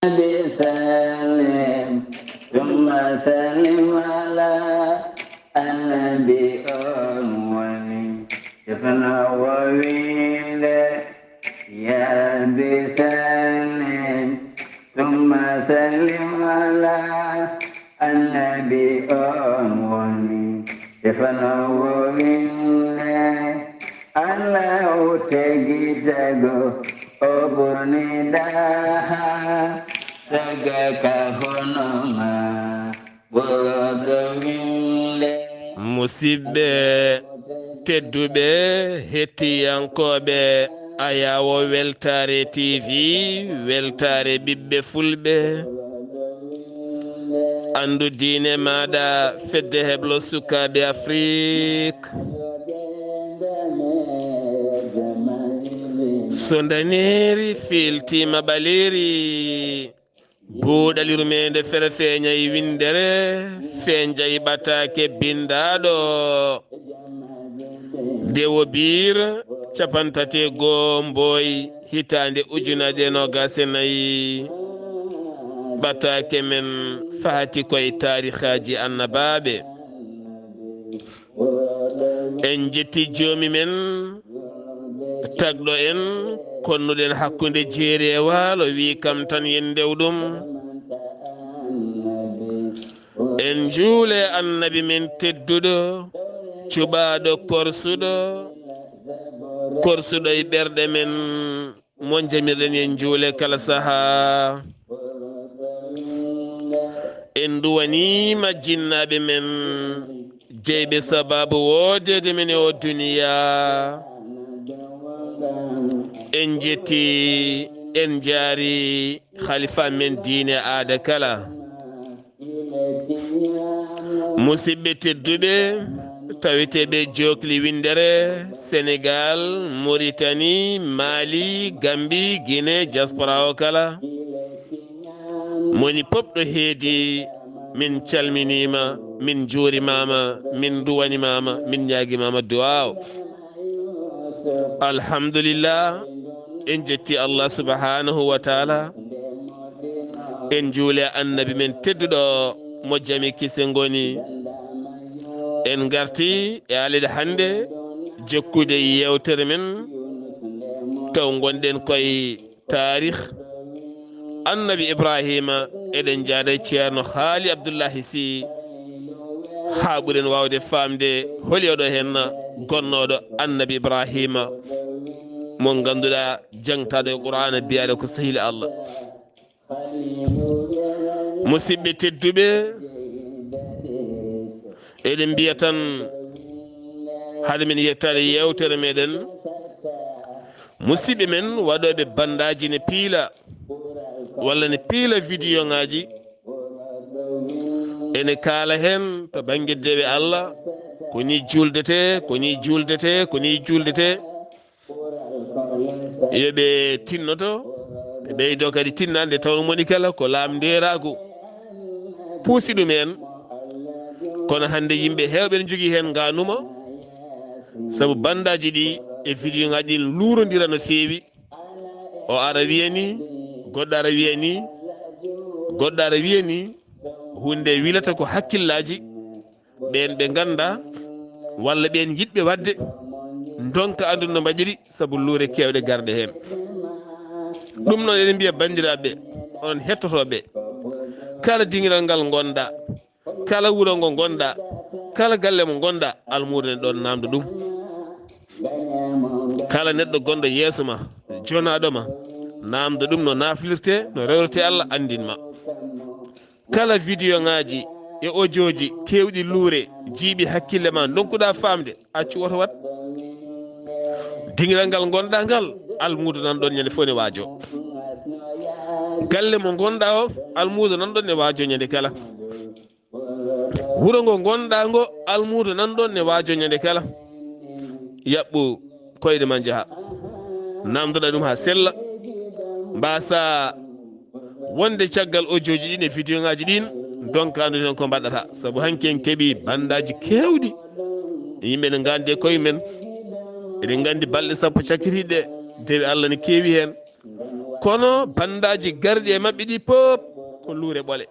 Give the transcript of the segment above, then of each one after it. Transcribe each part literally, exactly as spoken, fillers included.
Nabi sallim, thumma sallim ala annabi on woni. Defno wo winde, ya Rabbi sallim, thumma sallim ala annabi on woni. Defno wo winde, Allahu tegi tago, o ɓurni daha, taga ka hono ma, ɓurɗo winde. Musidɓe tedduɓe, hettiyankooɓe Ayawo Weltaare T V, Weltaare ɓiɓɓe Fulɓe. Anndu diine maaɗa, fedde heblo sukaaɓe Afrik. So ndaneeri fiiltiima ɓaleeri, buuɗali rumeende fere feeñay winndere, feeñay ɓataake binndaaɗo. Dewo biir capantati e goo Mbooy, hitaande ujunaaje noogaas e nayi. Ɓataake men fahati koye taarihaaji annabaaɓe. En jetti joomi men, tagɗo en, konnuɗen hakkunde jeeri e waalo, wi kam tan yen ndew ɗum. En njuule annabi men tedduɗo, cuɓaaɗo korsuɗo, korsuɗo e ɓerɗe men, mo jamirɗen en njuule kala sahaa. En nduwaniima jinnaaɓe men, jeyɓe sabaabu woodeede men e o duniyaa. En jetti, en njaari halifa men diine aada kala. Musidɓe tedduɓe, taweteeɓe jookli winndere, Senegaal, Moritani, Maali, Gambi, Gine, diaspora o kala. Moni pop ɗo heedi, min calminiima, min njuurimaama, min nduwanimaama, min ñaagimaama duwaaw. Alhamdulillah, en jetti Allah subhanahu wa taala. En njuule annabi men tedduɗo mo jami kise ngoni. En ngarti e alede hannde jokkude yeewtere men, taw ngonɗen koye taarih annabi Ibrahima. Eɗen njaada e Ceerno Haali Abdullahi Si haa ɓuren waawde faamde holi oɗo heen gonnooɗo annabi Ibrahima mo ngannduɗaa jangtaaɗo e Qur'aana biyaaɗo ko sehil Allah. Musidɓe tedduɓe, eɗen mbiya tan hade min yettaade yeewtere meɗen, musidɓe men waɗooɓe bandaaji ne piila walla ne piila vidéo ŋaaji, ene kaala heen to bannge dewe Allah, ko ni juuldete, ko ni juuldete, ko ni juuldete. Yo ɓe tinnoto, ɓe ɓeydo kadi tinnaande, taw moni kala ko laamndeeraagu puusi ɗum en. Kono hannde yimɓe heewɓe ne njogii heen ngaanuma, sabu bandaaji ɗi e vidéo ŋaaji ɗin luurondira no feewi. O ara wiya ni, goɗɗo ara wiya ni, goɗɗo ara wiya ni, huunde wilata ko hakkillaaji ɓeen ɓe ngannda walla ɓeen yiɗɓe waɗde ndonka anndun no mbaɗiri, sabu luure keewɗe garɗe heen. Ɗum noon eɗen mbiya banndiraaɓe, onon hettotooɓe, kala diŋiral ngal ngonɗa, kala wuro ngo ngonɗa, kala galle mo ngonɗa, almuudo ne ɗoon naamndo ɗum. Kala neɗɗo gonɗo yeeso ma, jonaaɗo ma, naamndo ɗum no naflirte, no rewrete Allah anndin ma. Kala vidéo ŋaaji e audio ji keewɗi luure, jiiɓi hakkille ma, ndonkuɗa faamde, accu woto waɗ. Diŋiral ngal ngonɗa ngal, almuudo nan ɗoon ñande fof ne waajo. Galle mo ngonɗa o, almuudo nan ɗoon ne waajo ñande kala. Wuro ngo ngonɗa ngo, almuudo nan ɗoon ne waajo ñande kala. Yaɓɓu koyɗe ma njaha, namdoɗa ɗum haa sella, mbasa wonde caggal audio ji ɗin e vidéo ŋaaji ɗin, ndonka anndude ko mbaɗɗata. Sabu hanki en keɓi bandaaji keewɗi, yimɓe ne nganndi e koye men. Eɗen nganndi balɗe sappo cakkitiiɗe, dewe Allah ne keewi heen. Kono bandaaji garɗi e maɓɓe ɗi pop ko luure ɓole.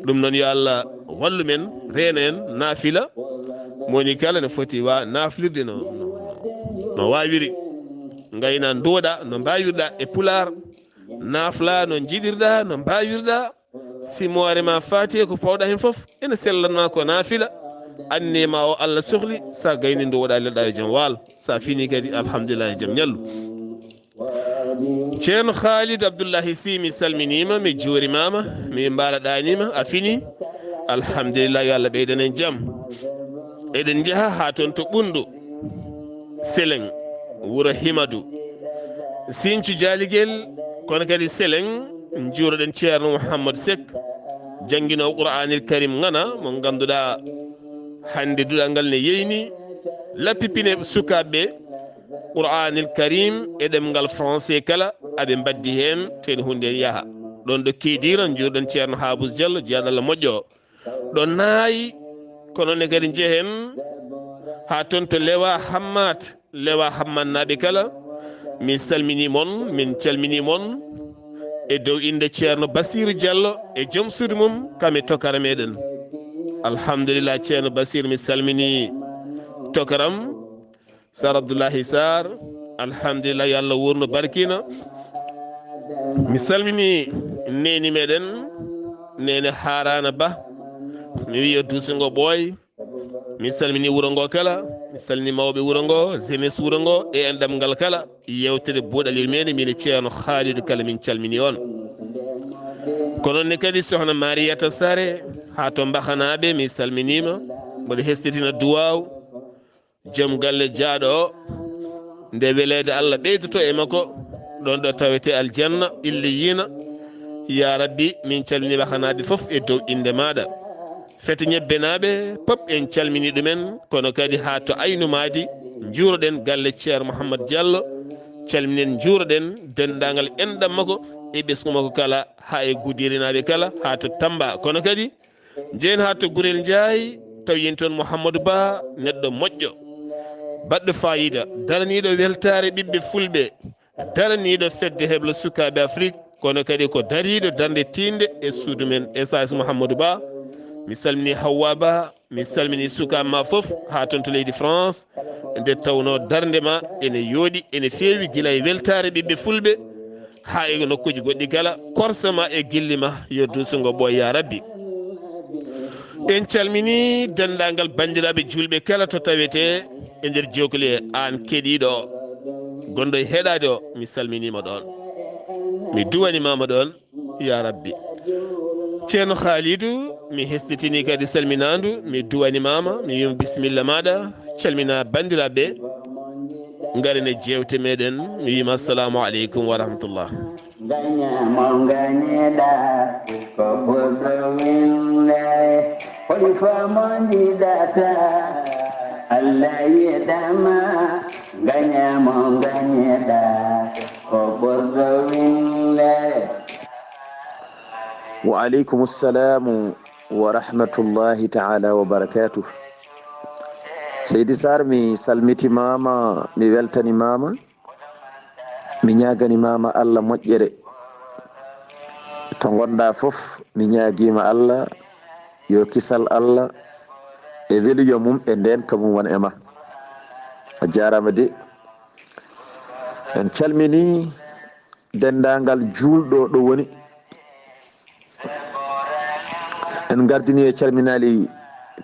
Ɗum noon, yo Allah wallu men, reeno en naafila. Moni kala ne foti wa naaflirde no, no, no, no waawiri. Ngayna nduwoɗa no mbaawirɗa e Pulaar. Naafla no njiɗirɗa, no mbaawirɗa. Si moore ma faati e ko pawɗa heen fof, ene sellanma ko naafila. Anniye ma o Allah sohli, sa gayni nduwoɗa, leɗɗa e jom waalo. Sa fini kadi, alhamdulillah, e jom ñallu. Ceerno Khalid Abdullahi Sy, mi salminiima, mi juurimaama, mi mbaala ɗaaniima, a fini? Alhamdulillah, yo Allah ɓeydan en jam. Eɗen njaha haa toon to Ɓunndu, Seleŋ, wuro Himadu, Siñcu Jaaligel, kono kadi Seleŋ, njuuroɗen Ceerno Mouhammad Seck, jannginoowo Qur'aanil Karim ŋana, mo ngannduɗaa hannde duɗal ngal ne yeyni, lappi pine sukaaɓe ɓe, Qur'aanil Karim e ɗemngal français kala, aɓe mbaddi heen, teen huunde en yaha. Ɗoon ɗo Keydira, njuurɗen Ceerno Haabus Diallo, jeyaaɗo Allah moƴƴo o. Ɗo Naayi, kono ne kadi njehen haa toon to Lewa Hammat, Lewa Hammat naaɓe kala, min salminii mon, min calminii mon. E dow innde Ceerno Basiiru Diallo e joom suudu mum, kam e tokara meɗen. Alhamdulillah, Ceerno Basiiru, mi salminii tokaram. Sar Abdullahi Sar, alhamdulillah, yo Allah wuurnu barkiina. Mi salmini neeni meɗen, neene Harana Ba. Mi wiyo duusingo ɓooy. Mi salmini wuro ngo kala, mi salmini mawɓe wuro ngo, jeunesse wuro ngo, e enɗam ngal kala. Yewtere Buuɗal Yurmeende, min e Ceerno Khalidou kala min calmini on. Ko noon ne kadi Sohna Mariyata Sare, haa to Mbaxanaaɓe, mi salminiima. Mboɗo hestitina duwaaw. Jom galle jaaɗo o, nde weleede Allah ɓeydoto e makko, ɗon ɗo tawete aljanna, illiyina. Ya Rabbi, min calmini Mbaxanaaɓe fof e dow innde maaɗa. Fete Ñebbenaaɓe pop en calmini ɗumen, kono kadi haa to Aynu Maadi, njuuroɗen galle Ceerno Mouhammad Diallo, calminen njuuroɗen denndaangal enɗam makko e ɓesngu makko kala, haa e Gudirinaaɓe kala, haa to Tamba. Kono kadi njehen haa to Gurel Njaay, tawi en toon Mouhamadou Ba, neɗɗo moƴƴo, baɗɗo faayiida, daraniiɗo weltaare ɓiɓɓe fulɓe, daraniiɗo fedde heblo sukaaɓe Afrik, kono kadi ko dariiɗo darnde tiiɗnde e suudu men, S A S Mouhamadou Ba. Mi salmini Hawwa Ba, mi salmini sukaaɓe ma fof, haa toon to leydi France, nde tawnoo darnde ma ene yooɗi, ene feewi gila e weltaare ɓiɓɓe fulɓe, haa e nokkuuji goɗɗi kala, korse ma e gilli ma yo duusungo ɓooy, ya Rabbi. En calmini denndaangal banndiraaɓe juulɓe kala to tawetee e nder jookli he, aan keɗiiɗo o, gonɗo e heɗaade o, mi salminiima ɗoon. Mi duwanimaama ɗoon, ya Rabbi. Ceerno Khalidou, mi hesɗitinii kadi salminaandu, mi duwanimaama, mi wiima bisimilla maaɗa, calmina banndiraaɓe, ngaren e jeewte meɗen, mi wiima assalamu aleykum wa rahmatullah. Ngañaamo ngañeɗa ko ɓurɗo winde, holi fo mo njiɗata, Allah yeɗama. Ngañaamo ngañeɗa ko ɓurɗo winde. Wa aleykum salamu wa rahmatullahi taala wa barakatuh. Seydi Sarr, mi salmitimaama, mi weltanimaama. Mi ñaagani maama Allah moƴƴere. To ngonɗa fof, mi ñaagiima Allah yo kisal Allah e weluyo mum e ndeenka mum won e ma. A jaaraama de. En calmini denndaangal juulɗo ɗo woni. En ngardini e calminaali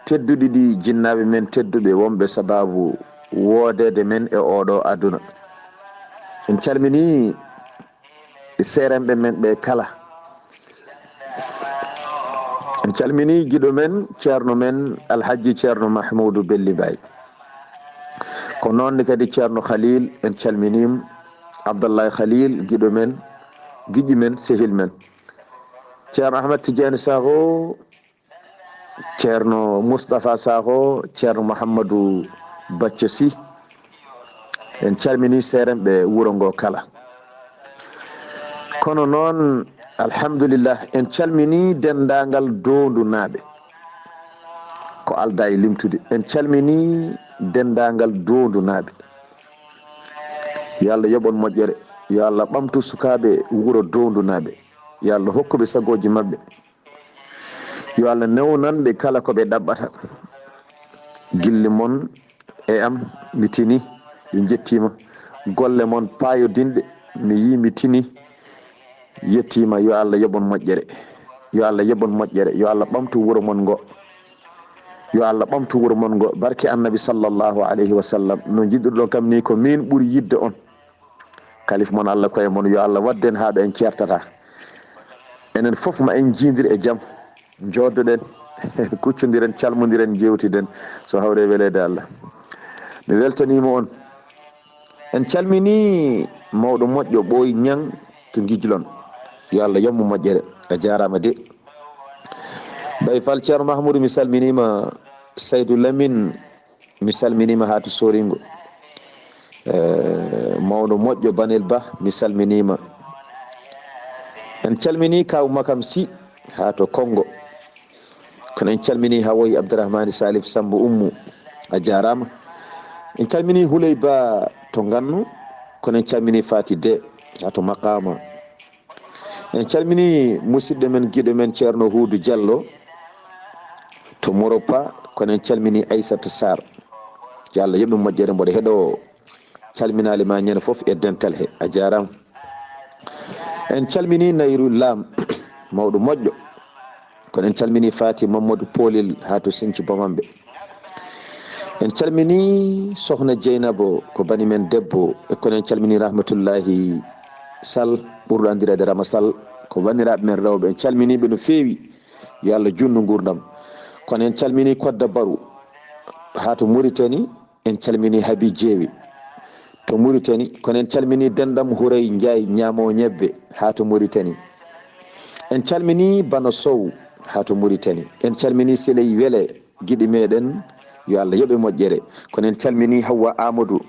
tedduɗi ɗi, jinnaaɓe men tedduɓe wonɓe sababu woodeede men e oɗo aduna. En calmini seeremɓe men ɓe kala. En calmini giɗo men, ceerno men, Alhajji Ceerno Mahmoudou Belli Mbaye. Ko noon ne kadi Ceerno Khalil, en calminiima. Abdallahi Khalil, giɗo men, giƴƴi men, sehil men. Ceerno Ahmed Tidiane Sakho, Ceerno Moustapha Sakho, Ceerno Mouhamadou Bacca Sy. En calmini seeremɓe wuro ngo kala. Kono noon, alhamdulillah, en calmini denndaangal Doondunaaɓe. Ko alda e limtude. En calmini denndaangal Doondunaaɓe. Yo Allah yoɓ on moƴƴere. Yo Allah ɓamtu sukaaɓe wuro Downdunaaɓe. Yo Allah hokku ɓe sagooji maɓɓe. Yo Allah newnan ɓe kala ko ɓe ɗaɓɓata. Gilli mon e am, mi tini, ɓe njettiima. Golle mon paayodinɗe, mi yii, mi tini, yettiima. Yo Allah yoɓ on moƴƴere. Yo Allah yoɓ on moƴƴere. Yo Allah ɓamtu wuro mon ngo. Yo Allah ɓamtu wuro mon ngo. Barke Annabi sallallahu alayhi wa sallam. No njiɗirɗon kam ni, ko min ɓuri yiɗde on. Kalif mon, Allah koye mon, yo Allah waɗ en haa ɗo en ceertata. Enen fof ma en njiidir e jam, njooɗoɗen, kuccondiren, calmondiren, njeewtiden, so hawri e weleede Allah. Mi weltaniima on. En calminii mawɗo moƴƴo Ɓooy Ñaŋ to Ngijlon. Yo Allah yoɓ mo moƴƴere. A jaaraama de. Bay Fall Ceerno Mahmuudu, mi salminiima. Saydu Lamin, mi salminiima haa to Sooringo. Eh, mawɗo moƴƴo Banel Ba, mi salminiima. En calminii Kaaw Makam Si haa to Konngo. Kono en calminii Hawoy Abdurahmani Salif Sambo Ummu, a jaaraama. En calminii Huley Ba to Ngannu, kono en calminii Fati De haa to Maqaama. En calminii musidɗo men, giɗo men Ceerno Huudu Jallo to Moropa, kono en calminii Aysata Sarr. Yo Allah yoɓ mo moƴƴere, mboɗo heɗoo calminaali ma ñande fof e dental he. A jaaraama. En calminii Nayru Laam, mawɗo moƴƴo. Kono en calminii Faati Mamadou Polel haa to Sinci Bomambe. En calminii Sohna Jeynabo, ko bani men debbo. E kono en calminii Rahmatullahi Sall, ɓurɗo anndireede Rama Sall, ko banndiraaɓe men rewɓe. En calminii ɓe no feewi. Yo Allah juutnu nguurndam. Kono en calminii Kodda Baru haa to Muritani. En calminii Habi Jeewi to Muritani. Kono en calminii Denɗam Huray Njaay ñaamo ñebbe haa to Muritani. En calminii Bano Sow haa to Muritani. En calminii Siley Wele, giɗi meɗen. Yo Allah yoɓ ɓe moƴƴere. Kono en calminii Hawwa Amadou,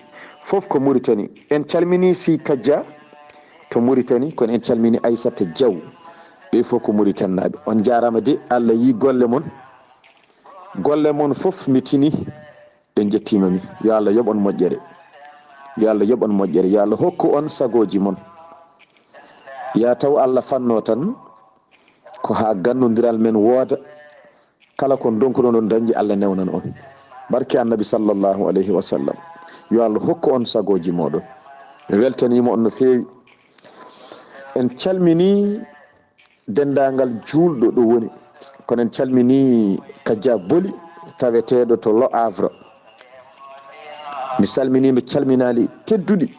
fof ko Muritani. En calminii Si Kajja to Muritani. Kono en calminii Aysata Jaw, ɓe fof ko Muritannaaɓe. On jaaraama de, Allah yii golle mon. Golle mon fof mi tini. Ɓe njettiima mi. Yo Allah yoɓ on moƴƴere. Yo Allah yoɓ on moƴƴere. Yo Allah hokku on sagooji mon. Yaa taw Allah fanno tan, ko haa gannondiral men wooda. Kala ko ndonkuɗon on dañde, Allah newnan on. Barke Annabi sallallahu alayhi wa sallam. Yo Allah hokku on sagooji mooɗon. Mi weltaniima on no feewi. En calminii denndaangal juulɗo ɗo woni. Kono en calminii Kaja Boli, taweteeɗo to Le Havre. Mi salminiima calminaali tedduɗi,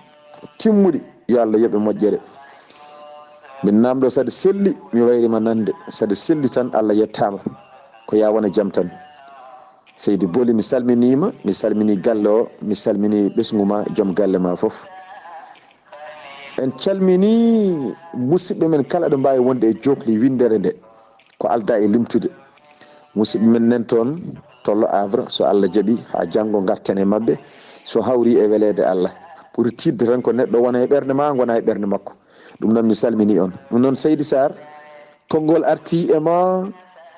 timmuɗi. Yo Allah yoɓ e moƴƴere. Min naamɗo saɗa selli, mi wayriima nande. Saɗa selli tan, Allah yettaama. Ko yaa wona jam tan. Seydi Boli, mi salminiima, mi salminii galle o, mi salminii ɓesngu ma, joom galle ma fof. En calminii musidɓe men kala ɗo mbaawi wonde e jookli winndere nde, ko aldaa e limtude. Musidɓe men nan toon to Le Havre, so Allah jaɓi, haa janngo ngarten e maɓɓe, so hawri e weleede Allah. Ɓuri tiiɗde tan ko neɗɗo wona e ɓernde ma, ngona e ɓernde makko. Ɗum noon, mi salminii on. Ɗum noon, Seydi Sarr, konngol artii e ma,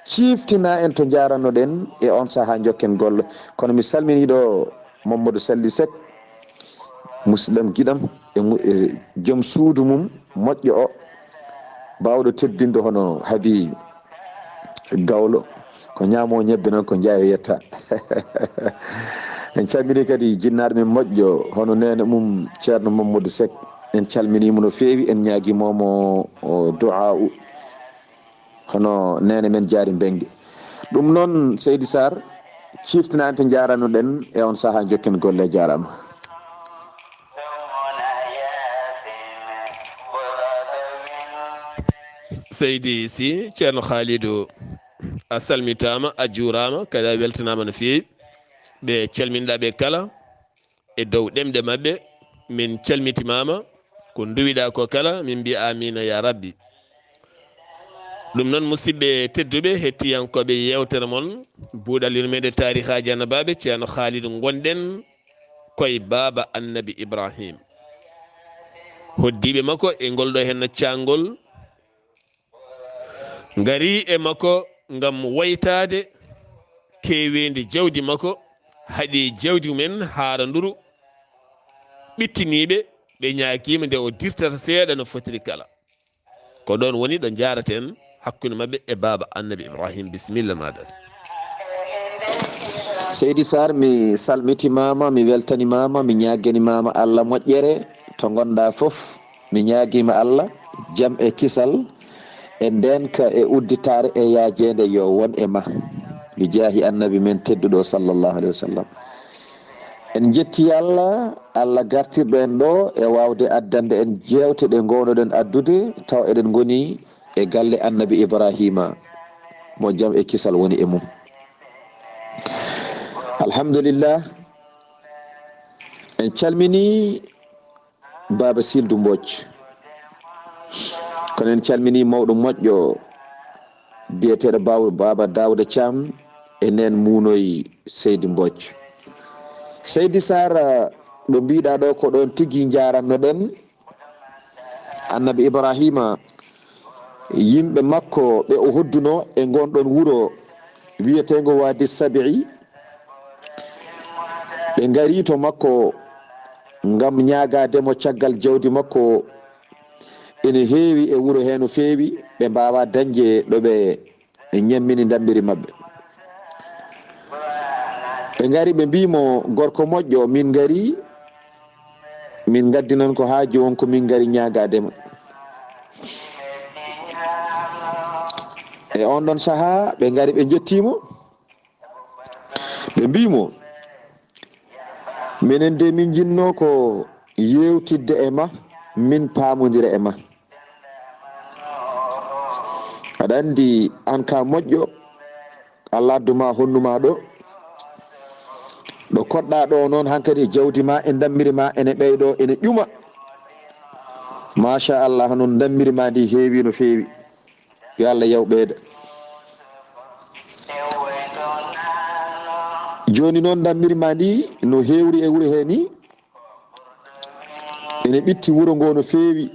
ciiftinaa en to njaaranoɗen e oon sahaa, njokken golle. Kono mi salminii ɗo Mamadou Salli Seck, musidɗam, giɗam, e mu-, e joom suudu mum moƴƴo o, baawɗo teddinde hono Habi Gawlo. Ko ñaamo ñebbe noon, ko njaayo yetta. En calminii kadi jinnaaɗo men moƴƴo, hono neene mum Ceerno Mamadou Seck. En calminii mo no feewi, en ñaagii mo mo o du'aa'u. Hono neene men Jaari Mbengue. Ɗum noon, Seydi Sarr, ciiftinaani to njaaranoɗen e on sahaa, njokken golle, jaaraama. Seydi Sy, Ceerno Khalidou, a salmitaama, a juuraama, kadi a weltanaama no feewi. Ɓe calminɗaa ɓe kala e dow ɗemɗe maɓɓe, min calmitimaama, ko nduwiɗaa ko kala, min mbiya amiina ya rabbi. Ɗum noon, musidɓe tedduɓe, hettiyankooɓe yeewtere mon, Buuɗal Yurmeende Taarihaaji Annabaaɓe, Ceerno Khalidou, ngonɗen koye Baaba Annabi Ibrahim. Hoddiiɓe makko e ngol ɗo henna caangol, ngari e makko ngam waytaade keeweendi jawdi makko, haɗi jawdi mumen haaranduru, ɓittiniiɓe, ɓe ñaagiima nde o dirtata seeɗa no fotiri kala. Ko ɗoon woni ɗo njaaraten hakkunde maɓɓe e baaba Annabi Ibrahim. Bisimilla maaɗa. Seydi Sarr, mi salmitimaama, mi weltanimaama, mi ñaagganimaama Allah moƴƴere to ngonɗaa fof. Mi ñaagiima Allah jam e kisal e ndeenka e udditaare e yaajeende yo won e ma. Bi jaahi Annabi men tedduɗo sallallahu alayhi wa sallam. En njetti Allah, Allah gartirɗo en ɗo e waawde addande en jeewte ɗe ngoownoɗen addude, taw eɗen ngoni e galle Annabi Ibrahima, mo jam e kisal woni e mum. Alhamdulillah, en calmini Baaba Sildu Mbooc. Kono en calmini mawɗo moƴƴo biyeteeɗo Baw-, Baaba Daawda Caam e neen muunoy Seydi Mbooc. Seydi Saar, ɗo mbiɗa ɗo ko ɗoon tigi njaarannoɗen Annabi Ibrahima, yimɓe makko ɓe o hodduno e ngoon ɗoon wuro wiyeteengo Waadi Sabi'i. Ɓe ngari to makko ngam ñaagaade mo caggal jawdi makko ene heewi e wuro hee no feewi, ɓe mbaawaa dañde ɗo ɓe ñammini ndammbiri maɓɓe. Ɓe ngari ɓe mbii mo, "Gorko moƴƴo, min ngari, min ngaddi noon ko haaju on, ko min ngari ñaagaade ma." E oon ɗoon sahaa ɓe ngari ɓe njettii mo. Ɓe mbii mo, "Minen de min njinnoo ko yeewtidde e ma, min paamondira e ma. Aɗa anndi aan ka moƴƴo, Allah addu ma honnu ma ɗo. Ɗo koɗɗaa ɗo noon hankadi jawdi ma e ndammbiri ma ene ɓeydoo, ene ƴuma. Machallah, noon ndammbiri ma ndi heewi no feewi." Yo Allah yaw ɓeyda. Jooni noon ndammbiri ma ndi no heewri e wuro hee ni, ene ɓitti wuro ngo no feewi.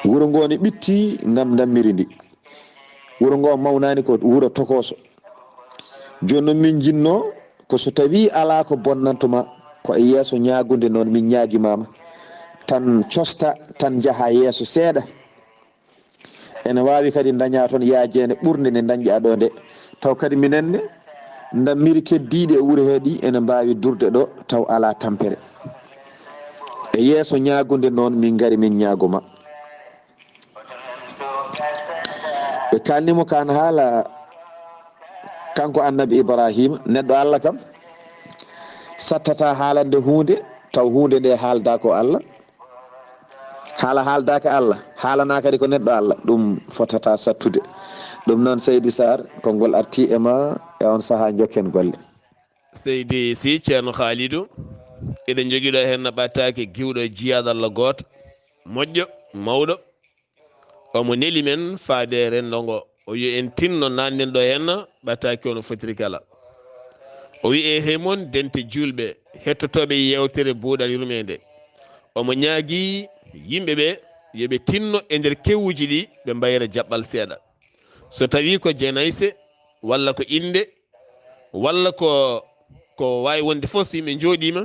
Wuro ngo ne ɓitti ngam ndammbiri ndi. Wuro ngo mawnaani, ko wuro tokooso. Jooni noon min njinnoo ko so tawii alaa ko bonnantuma, ko e yeeso ñaagunde noon min ñaagimaama. Tan costa, tan njaha yeeso seeɗa. Ene waawi kadi ndañaa toon yaajeende ɓurnde nde ndañɗaa ɗo nde. Taw kadi minen ne, ndammiri keddiiɗi e wuro hee ɗi ene mbaawi durde ɗo, taw alaa tampere. E yeeso ñaagunde noon min ngari min ñaagoma. Ɓe kaalni mo kaan haala, kanko Annabi Ibrahima, neɗɗo Allah kam, sattata haalande huunde, taw huunde nde haalda ko Allah. Haala haaldaaka Allah, haalanaa kadi ko neɗɗo Allah, ɗum fotata sattude. Ɗum noon, Seydi Sarr, konngol arti e ma, e oon sahaa njokken golle. Seydi Sy, Ceerno Khalidou, eɗen njogii ɗo heen no ɓattaake giwɗo e jiyaaɗo Allah gooto, moƴƴo, mawɗo. Omo neli men faade renndo ngo. O wiyi en tinno nannden ɗo heen ɓattaake o no fotiri kala. O wiyi e he mon dente juulɓe, hettotooɓe yeewtere Buuɗal Yurmeende. Omo ñaagii yimɓe ɓe yo ɓe tinno e nder kewuuji ɗi, ɓe mbayra jaɓɓal seeɗa. So tawii ko jenayse, walla ko innde, walla ko, ko waawi wonde fof, so yimɓe njooɗiima,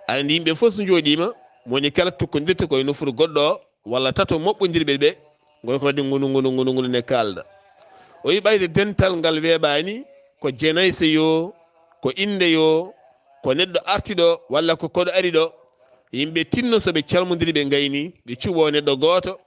aɗa anndi yimɓe fof so njooɗiima, mo woni kala tukkondirta ko e nofuru goɗɗo o, walla tato moɓɓondirɓe ɓe, ngoni ko waɗde ngunu, ngunu, ngunu, ngunu ne kaalda. O wiyi ɓayde dental ngal weeɓaani, ko jenayse yoo, ko innde yoo, ko neɗɗo artiɗo, walla ko koɗo ari ɗo, yimɓe tinno so ɓe calmondiri, ɓe ngayni, ɓe cuɓoo neɗɗo gooto,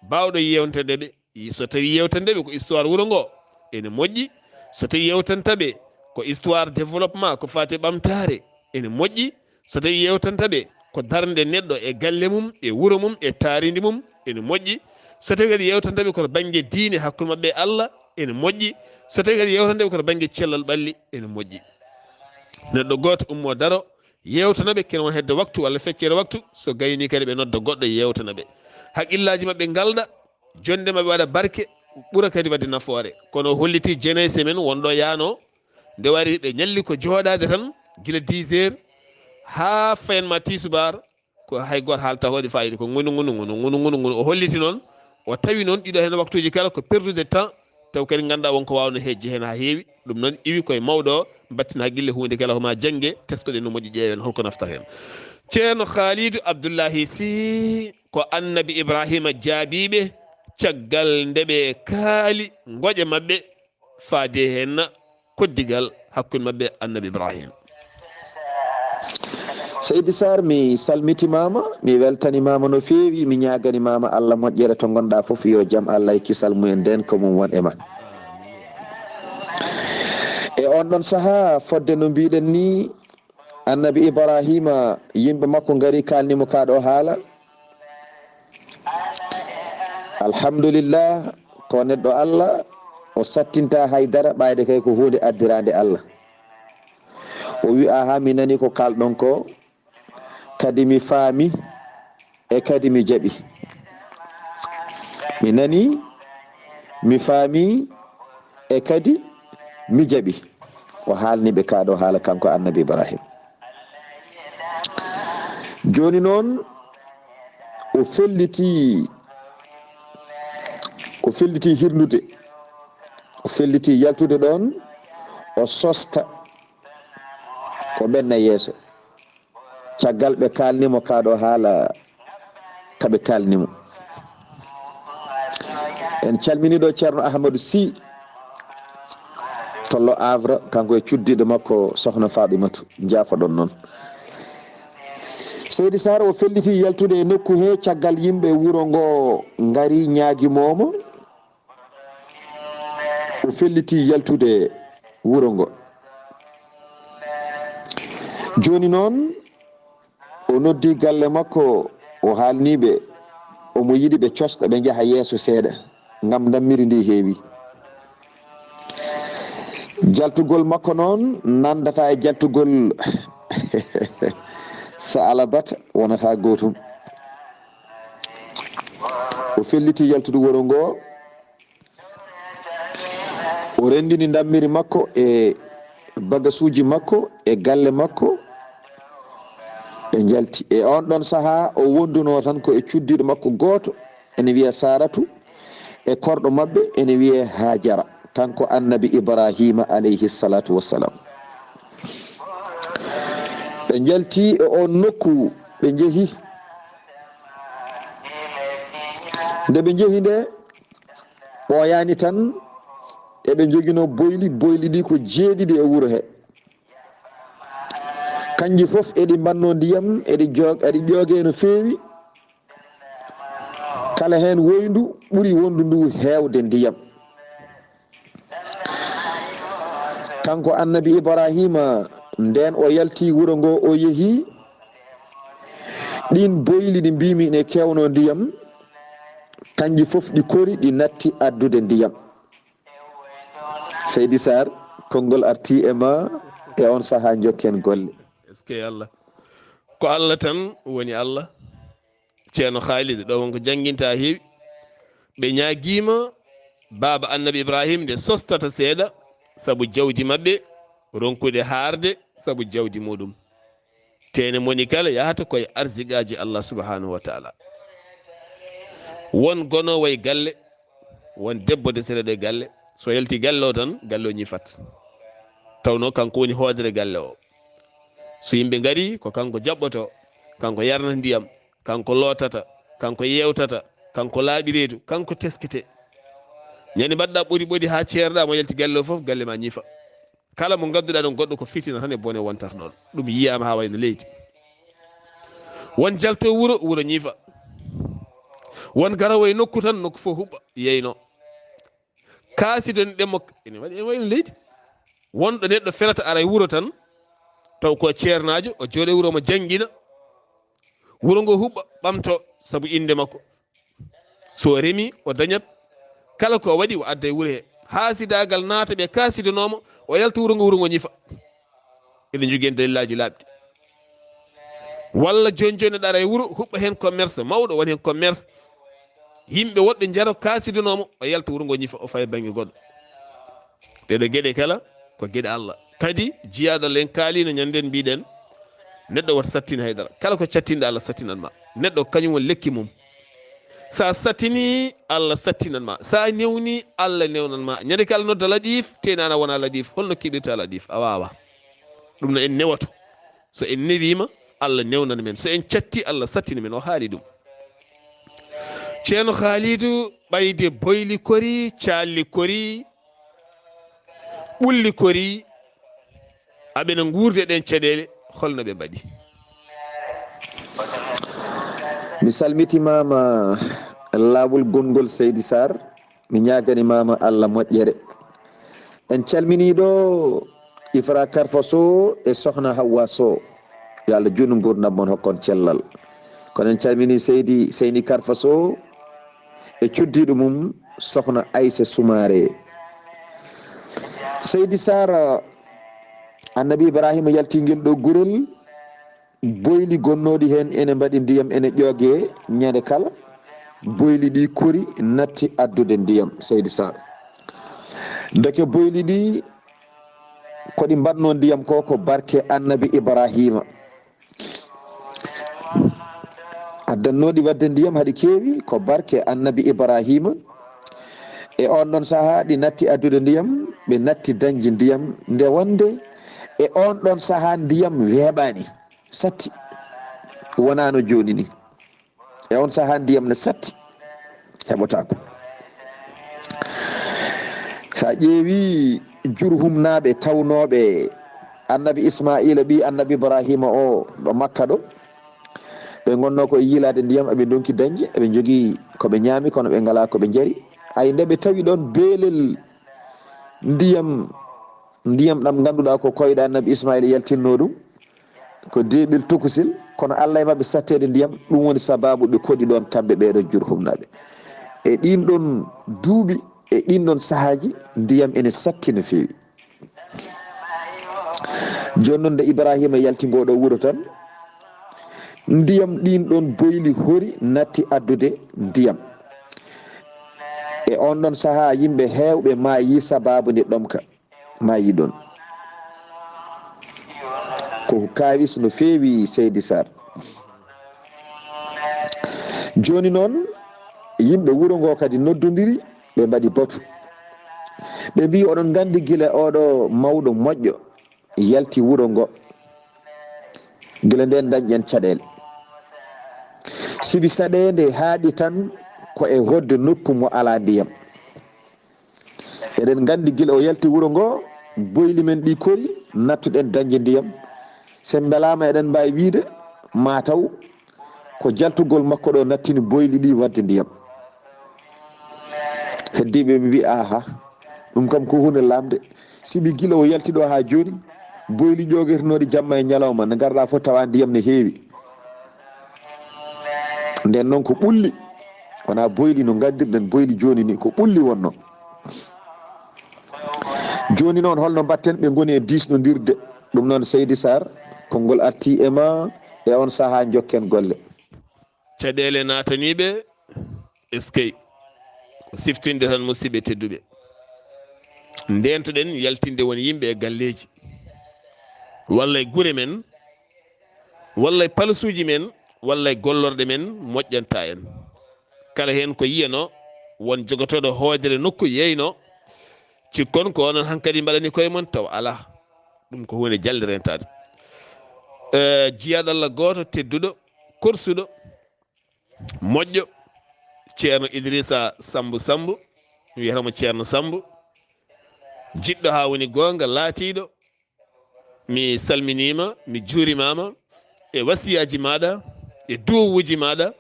baawɗo yeewntande ɓe. So tawii yeewtande ɓe ko histoire wuro ngo, ene moƴƴi. So tawii yeewtanta ɓe ko histoire développement, ko faati e ɓamtaare, ene moƴƴi. So tawii yeewtanta ɓe ko darnde neɗɗo e galle mum, e wuro mum, e taarindi mum, ene moƴƴi. So tawii kadi yeewtanta ɓe ko to bannge diine hakkunde maɓɓe e Allah, ene moƴƴi. So tawii kadi yeewtanta ɓe ko to bannge cellal ɓalli, ene moƴƴi. Neɗɗo gooto ummoo daro, yeewtana ɓe, kene won hedde waktu walla feccere waktu, so gaynii kadi ɓe nodda goɗɗo yeewtana ɓe. Haqqillaaji maɓɓe ngalda, jonnde maɓɓe waɗa barke, ɓura kadi waɗde nafoore. Kono o holliti jenayse men wonɗo yaano, nde wari ɓe ñalli ko jooɗaade tan, gila dix heures haa fayanma tisubaar, ko hay gooto haalta waɗi faayiida, ko ngunu, ngunu, ngunu. O holliti noon, o tawi noon ɗiɗo heen waktuuji kala ko perte de temps, Taw kadi ngannduɗaa won ko waawno heejde heen haa heewi. Ɗum noon iwi koye mawɗo o, mbattin haqqille huunde kala ko maa jannge, teskoɗen no moƴƴi, ƴeewen holko naftata heen. Ceerno Khalidou Abdoulahi Sy, ko Annabi Ibrahima jaabiiɓe caggal nde ɓe kaali ngoƴe maɓɓe faade heen koddigal hakkunde maɓɓe Annabi Ibrahim. Seydi Sarr, mi salmitimaama, mi weltanimaama no feewi, mi ñaaganimaama Allah moƴƴere to ngonɗaa fof, yo jam Allah e kisal mumen nden ko mum won e ma. E on ɗon sahaa, fodde no mbiɗen ni, Annabi Ibrahima, yimɓe makko ngari kalni mo kaa ɗo haala. Alhamdulillah, ko neɗɗo Allah, o sattinta haydara, ɓayde kay ko huunde addiraande Allah. O wi, "Aha, mi nani ko kalɗon ko, kadi mi faami, e kadi mi jaɓi." Mi nani, mi faami, e kadi mi jaɓi. O haalni ɓe kaa ɗo haala kanko Annabi Ibrahim. Jooni noon, o felliti, o felliti hirnude, o felliti yaltude ɗoon, o sosta, o ɓenna yeeso. Caggal ɓe kaalni mo kaa ɗo haala ka ɓe kaalni mo. En calmini ɗo Ceerno Ahmadou Sy, tollo Havre, kanko e cuddiiɗo makko Sohna Fatimatu, njaafoɗon noon. Seydi Sarr o felliti yaltude e nokku he, caggal yimɓe wuro ngo ngari ñaagimoomo, o felliti yaltude wuro ngo. Jooni noon, o noddi galle makko, o haalni ɓe, omo yiɗi ɓe cosɗa, ɓe njaha yeeso seeɗa, ngam ndammiri ndi heewi. Jaltugol makko noon nandata e jaltugol Saalabata, wonata gootum. O felliti yaltude wuro ngo, o renndini ndammiri makko e bagasuuji makko e galle makko, ɓe njalti. E oon ɗoon sahaa, o wondunoo tan ko e cuddiiɗo makko gooto, ene wiyee Saaratu, e korɗo maɓɓe, ene wiyee Haajara, kanko Annabi Ibraahiima, alayhi salaatu wassalam. Ɓe njalti e oon nokku, ɓe njehi. Nde ɓe njehi nde, ɓooyaani tan, eɓe njoginoo boyli, boyli ɗi ko jeeɗiɗi e wuro he. Kanji fof eɗi mbannoo ndiyam, eɗi joog-, eɗi ƴoogee no feewi. Kala heen woyndu ɓuri wondu ndu heewde ndiyam. Kanko Annabi Ibraahiima, ndeen o yalti wuro ngo, o yehi, ɗiin boyli ɗi mbiimi ene keewnoo ndiyam, kanji fof ɗi kori, ɗi natti addude ndiyam. Seydi Sarr, konngol artii e ma e oon sahaa, njokken golle. Est-ce que Allah? Ko Allah tan woni Allah. Ceerno Khalid, ɗo won ko jannginta heewi. Ɓe ñaagiima baaba Annabi Ibrahim nde sostata seeɗa sabu jawdi maɓɓe, ronkude haarde sabu jawdi muɗum. Teene moni kala yahata koye arsiqaaji Allah subhanahu wa taala. Won gonoowo e galle, won debbo deseteeɗo e galle, so yalti galle o tan, galle o ñifat. Tawno kanko woni hoodere galle o. So yimɓe ngari, ko kanko jaɓɓoto, kanko yarnata ndiyam, kanko lootata, kanko yeewtata, kanko laaɓi reedu, kanko teskete. Ñande mbaɗɗa ɓoɗi ɓoɗi haa ceerɗa mo yalti galle o fof, galle ma ñifa. Kala mo ngadduɗa ɗon goɗɗo ko fitina tan e bone wontata ɗon. Ɗum yiyaama haa wayno leydi. Won jalto wuro, wuro ñifa. Won garowo e nokku tan, nokku fof huɓɓa, yeyno. Kaasido ne ɗemmo, ene waɗi, ene wayno leydi. Wonɗo neɗɗo felata ara e wuro tan, taw ko ceernaajo, o jooɗo e wuro omo janngina. Wuro ngo huɓɓa, ɓamto sabu innde makko. So o remi, o dañat. Kala ko o waɗi, o adda e wuro he. Haasidaagal naata ɓe kaasidanoomo, o yalta wuro ngo, wuro ngo ñifa. Eɗen njogii heen dalillaaji laaɓɗi. Walla jooni jooni aɗa ara e wuro, huɓɓa heen commerce mawɗo, won heen commerce. Yimɓe woɗɓe njara kaasidanoomo, o yalta wuro ngo ñifa, o faya bannge goɗɗo. Ɗeɗo geɗe kala ko geɗe Allah. Kadi jiyaaɗo Allah en kaaliino ñanden mbiɗen, neɗɗo wota sattin haydara. Kala ko cattinɗo Allah sattinan ma. Neɗɗo kañum woni lekki mum. Sa sattini, Allah sattinan ma. Sa newni, Allah newnan ma. Ñande kala nodda laɗif, tenana wona laɗif. Holno keɓirta laɗif? A wawa. Ɗum no en newato. So en newima, Allah newnan men. So en catti, Allah sattini men. O haali ɗum. Ceerno Haalidu, ɓayde boyli kori, calli kori, ɓulli kori, aɓena nguurdi e ɗen caɗeele, holno ɓe mbaɗi? Mi salmitimaama laawol gonngol, Seydi Sarr. Mi ñaaganimaama Allah moƴƴere. En calminii ɗo Ifra Karfa Sow e Sohna Hawwa Sow. Yo Allah juutnu nguurndam mon, hokku on cellal. Kono en calminii Seydi Seyni Karfa Sow e cuddiiɗo mum Sohna Aysa Sumaare. Seydi Sarr, Annabi Ibrahima yaltii ngel ɗo gurel, boyli gonnooɗi heen ene mbaɗi ndiyam, ene ƴoogee ñande kala. Boyli ɗi kori, natti addude ndiyam, Seydi Sarr. Ndeke boyli ɗi, ko ɗi mbaɗnoo ndiyam ko, ko barke Annabi Ibrahima. Addannooɗi waɗde ndiyam haɗi keewi, ko barke Annabi Ibrahima. E oon ɗoon sahaa, ɗi natti addude ndiyam, ɓe natti dañde ndiyam. Nde wonde e oon ɗoon sahaa, ndiyam weeɓaani, satti, wonaa no jooni ni. E oon sahaa, ndiyam ne satti, heɓotaako. So a ƴeewi Jurhumnaaɓe tawnooɓe Annabi Ismaila, ɓii Annabi Ibrahima o, ɗo Makka ɗo, ɓe ngonnoo ko e yiilaade ndiyam, eɓe ndonki dañde, eɓe njogii ko ɓe ñaami, kono ɓe ngalaa ko ɓe njari. Ay, nde ɓe tawi ɗoon beelel ndiyam, ndiyam ɗam ngannduɗaa ko koyɗe Annabi Ismaila yaltinnoo ɗum, ko deeɓel tokusil, kono Allah e maɓɓe satteede ndiyam, ɗum woni sabaabu ɓe koɗi ɗoon kamɓe ɓeeɗo Jurhumnaaɓe. E ɗiin ɗoon duuɓi, e ɗiin ɗoon sahaaji, ndiyam ene satti no feewi. Jooni noon, nde Ibrahima yalti ngoo ɗoo wuro tan, ndiyam ɗiin ɗoon boyli hori natti addude ndiyam. E oon ɗoon sahaa, yimɓe heewɓe maayii sabaabu nde ɗomka, maayii ɗoon. Ko kaawis no feewi, Seydi Sarr. Jooni noon, yimɓe wuro ngoo kadi noddondiri, ɓe mbaɗi batu. Ɓe mbii, oɗon nganndi gila oɗo mawɗo moƴƴo yalti wuro ngo, gila ndeen ndañɗen caɗeele. Sibi saɗeende haaɗi tan ko e hoɗde nokku mo alaa ndiyam. Eɗen nganndi gila o yalti wuro ngo, boyli men ɗi kori, nattuɗen dañde ndiyam. So en mbelaama, eɗen mbaawi wiyde mataw ko jaltugol makko ɗo nattini boyli ɗi waɗde ndiyam. Heddiiɓe ɓe mbii, aha, ɗum kam ko huunde lamnde. Sibi gila o yalti ɗo haa jooni, boyli ƴoogetenooɗi jamma e ñalawma, nde ngarɗaa fof tawa ndiyam ne heewi. Nden noon ko ɓulli, wonaa boyli no nganndirɗen boyli jooni ni, ko ɓulli wonnoo. Jooni noon, holno mbaɗten? Ɓe ngoni e diisnondirde. Ɗum noon, Seydi Sarr, konngol artii e ma, e oon sahaa njokken golle. Caɗeele naataniiɓe, eskey. Ko siftinde tan, musidɓe tedduɓe. Ndeentoɗen yaltinde won yimɓe e galleeji, walla e gure men, walla e palasuuji men, walla e gollorɗe men, moƴƴanta en. Kala heen ko yiyanoo, won jogotooɗo hoodere nokku yeeynoo, cikkon ko onon hankadi mbaɗani koye mon, tawa alaa. Ɗum ko huunde jalde rentaade. Eh, jiyaaɗo Allah gooto, tedduɗo, korsuɗo, moƴƴo, Ceerno Idrissa Sammbu Sammbu, mi wiyata mo Ceerno Sammbu, jiɗɗo haa woni goonga, laatiiɗo. Mi salminiima, mi juurimaama e wasiyaaji maaɗa, e duwawuuji maaɗa,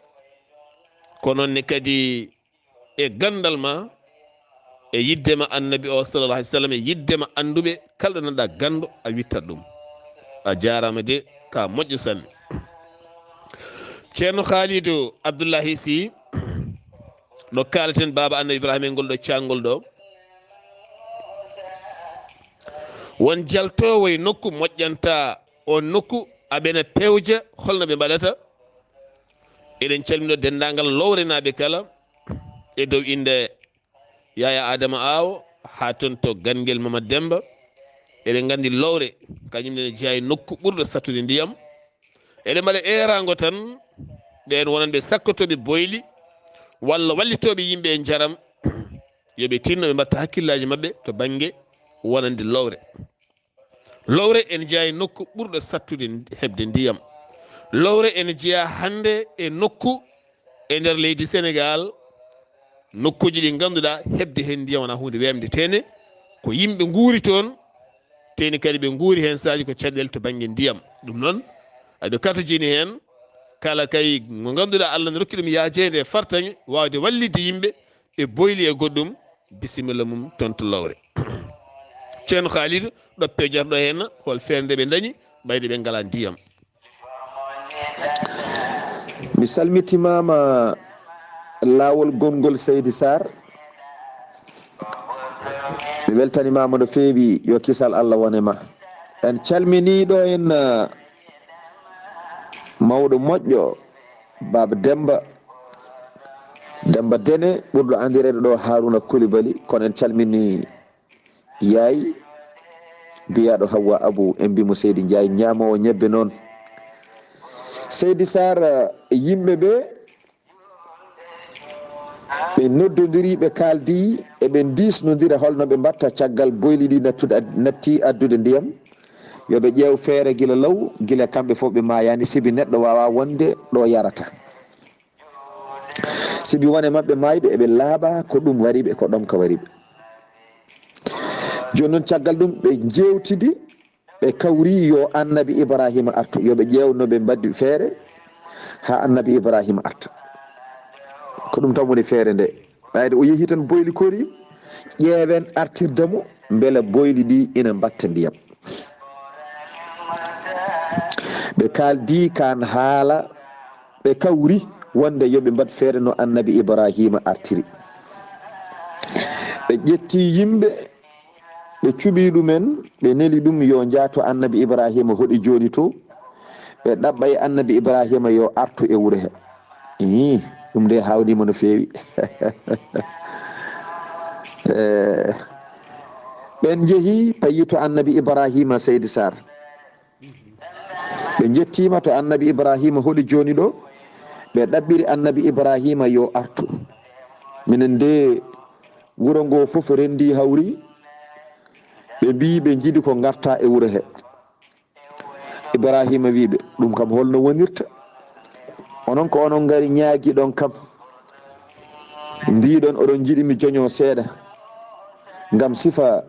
ko noon ne kadi e ganndal ma, e yiɗde ma Annabi o, sallallahu alaihi wasallam, e yiɗde ma annduɓe. Kala ɗo nanɗa ganndo, a wittat ɗum. A jaaraama de, ka moƴƴo sanne. Ceerno Khalidou Abdoulahi Sy, ɗo kaaleten Baaba Annabi Ibrahima e ngol ɗo caangol ɗo. Won jaltoowo e nokku moƴƴanta on nokku, aɓena pewja holno ɓe mbaɗata. Eɗen calmina denndaangal lowrenaaɓe kala e dow innde Yaya Adama Awo, haa toon to Ganngel Mama Demba. Eɗen nganndi lowre, kañum ne jeyaa e nokku ɓurɗo sattude ndiyam. Eɗen mbaɗa eeraango tan, ɓeen wonande sakkotooɓe boyli, walla wallitooɓe yimɓe e njaram, yo ɓe tinno ɓe mbatta hakkillaaji maɓɓe to bannge wonande lowre. Lowre ene jeyaa e nokku ɓurɗo sattude heɓde ndiyam. Lowre ene jeyaa hannde e nokku e nder leydi Senegaal, nokkuuji ɗi ngannduɗaa heɓde heen ndiyam wonaa huunde weemde teene. Ko yimɓe nguuri toon, teeni kadi ɓe nguuri heen sahaji ko caɗeele to bannge ndiyam. Ɗum noon, aɗa katojini heen kala kay mo ngannduɗaa Allah ne rokki ɗum yaajeende e fartaŋe waawde wallitde yimɓe e boyli e goɗɗum, bisimilla mum toon to lowre. Ceerno Khalidou, ɗoppe jarɗo heen, hol feere nde ɓe ndañi, ɓayde ɓe ngalaa ndiyam? Mi salmitimaama laawol gonngol Seydi Sarr. Mi weltanimaama no feewi, yo kisal Allah wone ma. En calminii ɗo en, uh, mawɗo moƴƴo, Baaba Demba, Demba Dene, ɓurɗo anndireede ɗo Haruna Koulibaly, kono en calminii yaay biyaaɗo Hawwa Abu, en mbii mo Seydi Njaay ñaamoowo ñebbe noon. Seydi Sarr, yimɓe ɓe, ɓe noddondiri, ɓe kaaldi, eɓe ndiisnondira holno ɓe mbatta caggal boyli ɗi nattude ad-, natti addude ndiyam. Yo ɓe ƴeew feere gila law, gila kamɓe fof ɓe maayaani, sibi neɗɗo waawaa wonde ɗo yarata. Sibi won e maɓɓe maayɓe, eɓe laaɓa, ko ɗum wari ɓe, ko ɗomka wari ɓe. Jooni noon, caggal ɗum, ɓe njeewtidi, ɓe kawri yo Annabi Ibrahima artu, yo ɓe ƴeew no ɓe mbaɗdi feere haa Annabi Ibrahima arta. Ko ɗum tan woni feere nde. Ɓayde o yehi tan boyli kori, ƴeewen artirde mo, mbele boyli ɗi ina mbatta ndiyam. Ɓe kaaldi kaan haala, ɓe kawri wonde yo ɓe mbaɗ feere no Annabi Ibrahima artiri. Ɓe ƴetti yimɓe, ɓe cuɓi ɗumen, ɓe neli ɗum yo njaato Annabi Ibrahima hoɗi jooni to, ɓe ɗaɓɓa e Annabi Ibrahima yo artu e wuro he. Ii, ɗum de haawnii mo no feewi. Eh, ɓen njehi payi to Annabi Ibrahima, Seydi Sarr. Ɓe njettiima to Annabi Ibrahima hoɗi jooni ɗo. Ɓe ɗaɓɓiri Annabi Ibrahima yo artu. Minen de wuro ngo fof renndi hawri. Ɓe mbii ɓe njiɗi ko ngarta e wuro he. Ibrahima wii ɓe, ɗum kam holno wonirta? Onon ko onon ngari ñaagiɗon kam, mbiɗon oɗon njiɗi mi joño seeɗa, ngam sifa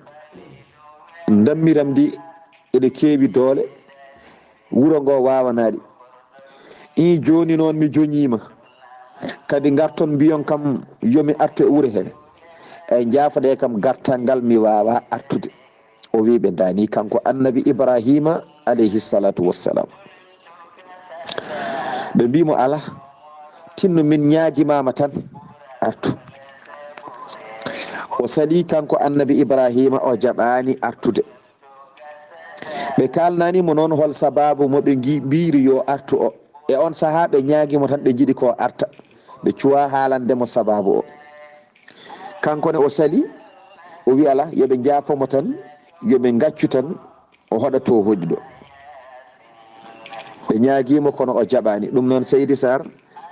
ndammiram ndi eɗe keewi doole, wuro ngo waawanaɗi. Ii, jooni noon mi joñiima, kadi ngarton mbiyon kam yo mi artu e wuro he. Eyi, njaafoɗe kam gartal ngal mi waawaa artude. O wii ɓe, ndaani kanko Annabi Ibrahima alayhi salatu wassalam. Ɓe mbii mo, alaa, tinno min ñaagimaama tan, artu. O salii kanko Annabi Ibrahima, o jaɓaani artude. Ɓe kaalnani mo noon hol sabaabu mo ɓe ngi-, mbiiri yo artu o. E on sahaa ɓe ñaagi mo tan, ɓe njiɗi ko arta. Ɓe cuwaa haalande mo sabaabu o. Kanko ne o sali, o wi alaa, yo ɓe njaafo mo tan, yo ɓe ngaccu tan, o hoɗa to hoɗi ɗo. Ɓe ñaagii mo kono o jaɓaani. Ɗum noon Seydi Sarr,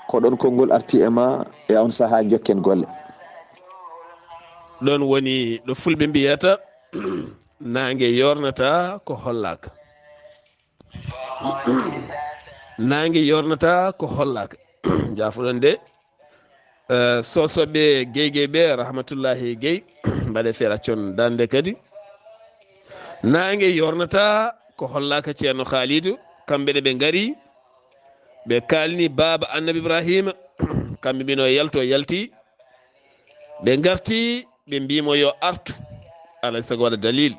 ko ɗoon konngol arti e ma, e on sahaa njokken golle. Ɗoon woni ɗo fulɓe mbiyata, naange yoornata ko hollaaka. Naange yoornata ko hollaaka. Njaafoɗon de. Eh, Sosoɓe Gey Gey ɓe, Rahmatullahi Gey, mbaɗe feere accon dande kadi. Naange yoornata ko hollaaka Ceerno Khalidou, kamɓe ne ɓe ngari, ɓe kaalni baaba Annabi Ibrahima, kamɓe mbino yalto yalti, ɓe ngarti, ɓe mbii mo yo artu, alay sago waɗa dalil.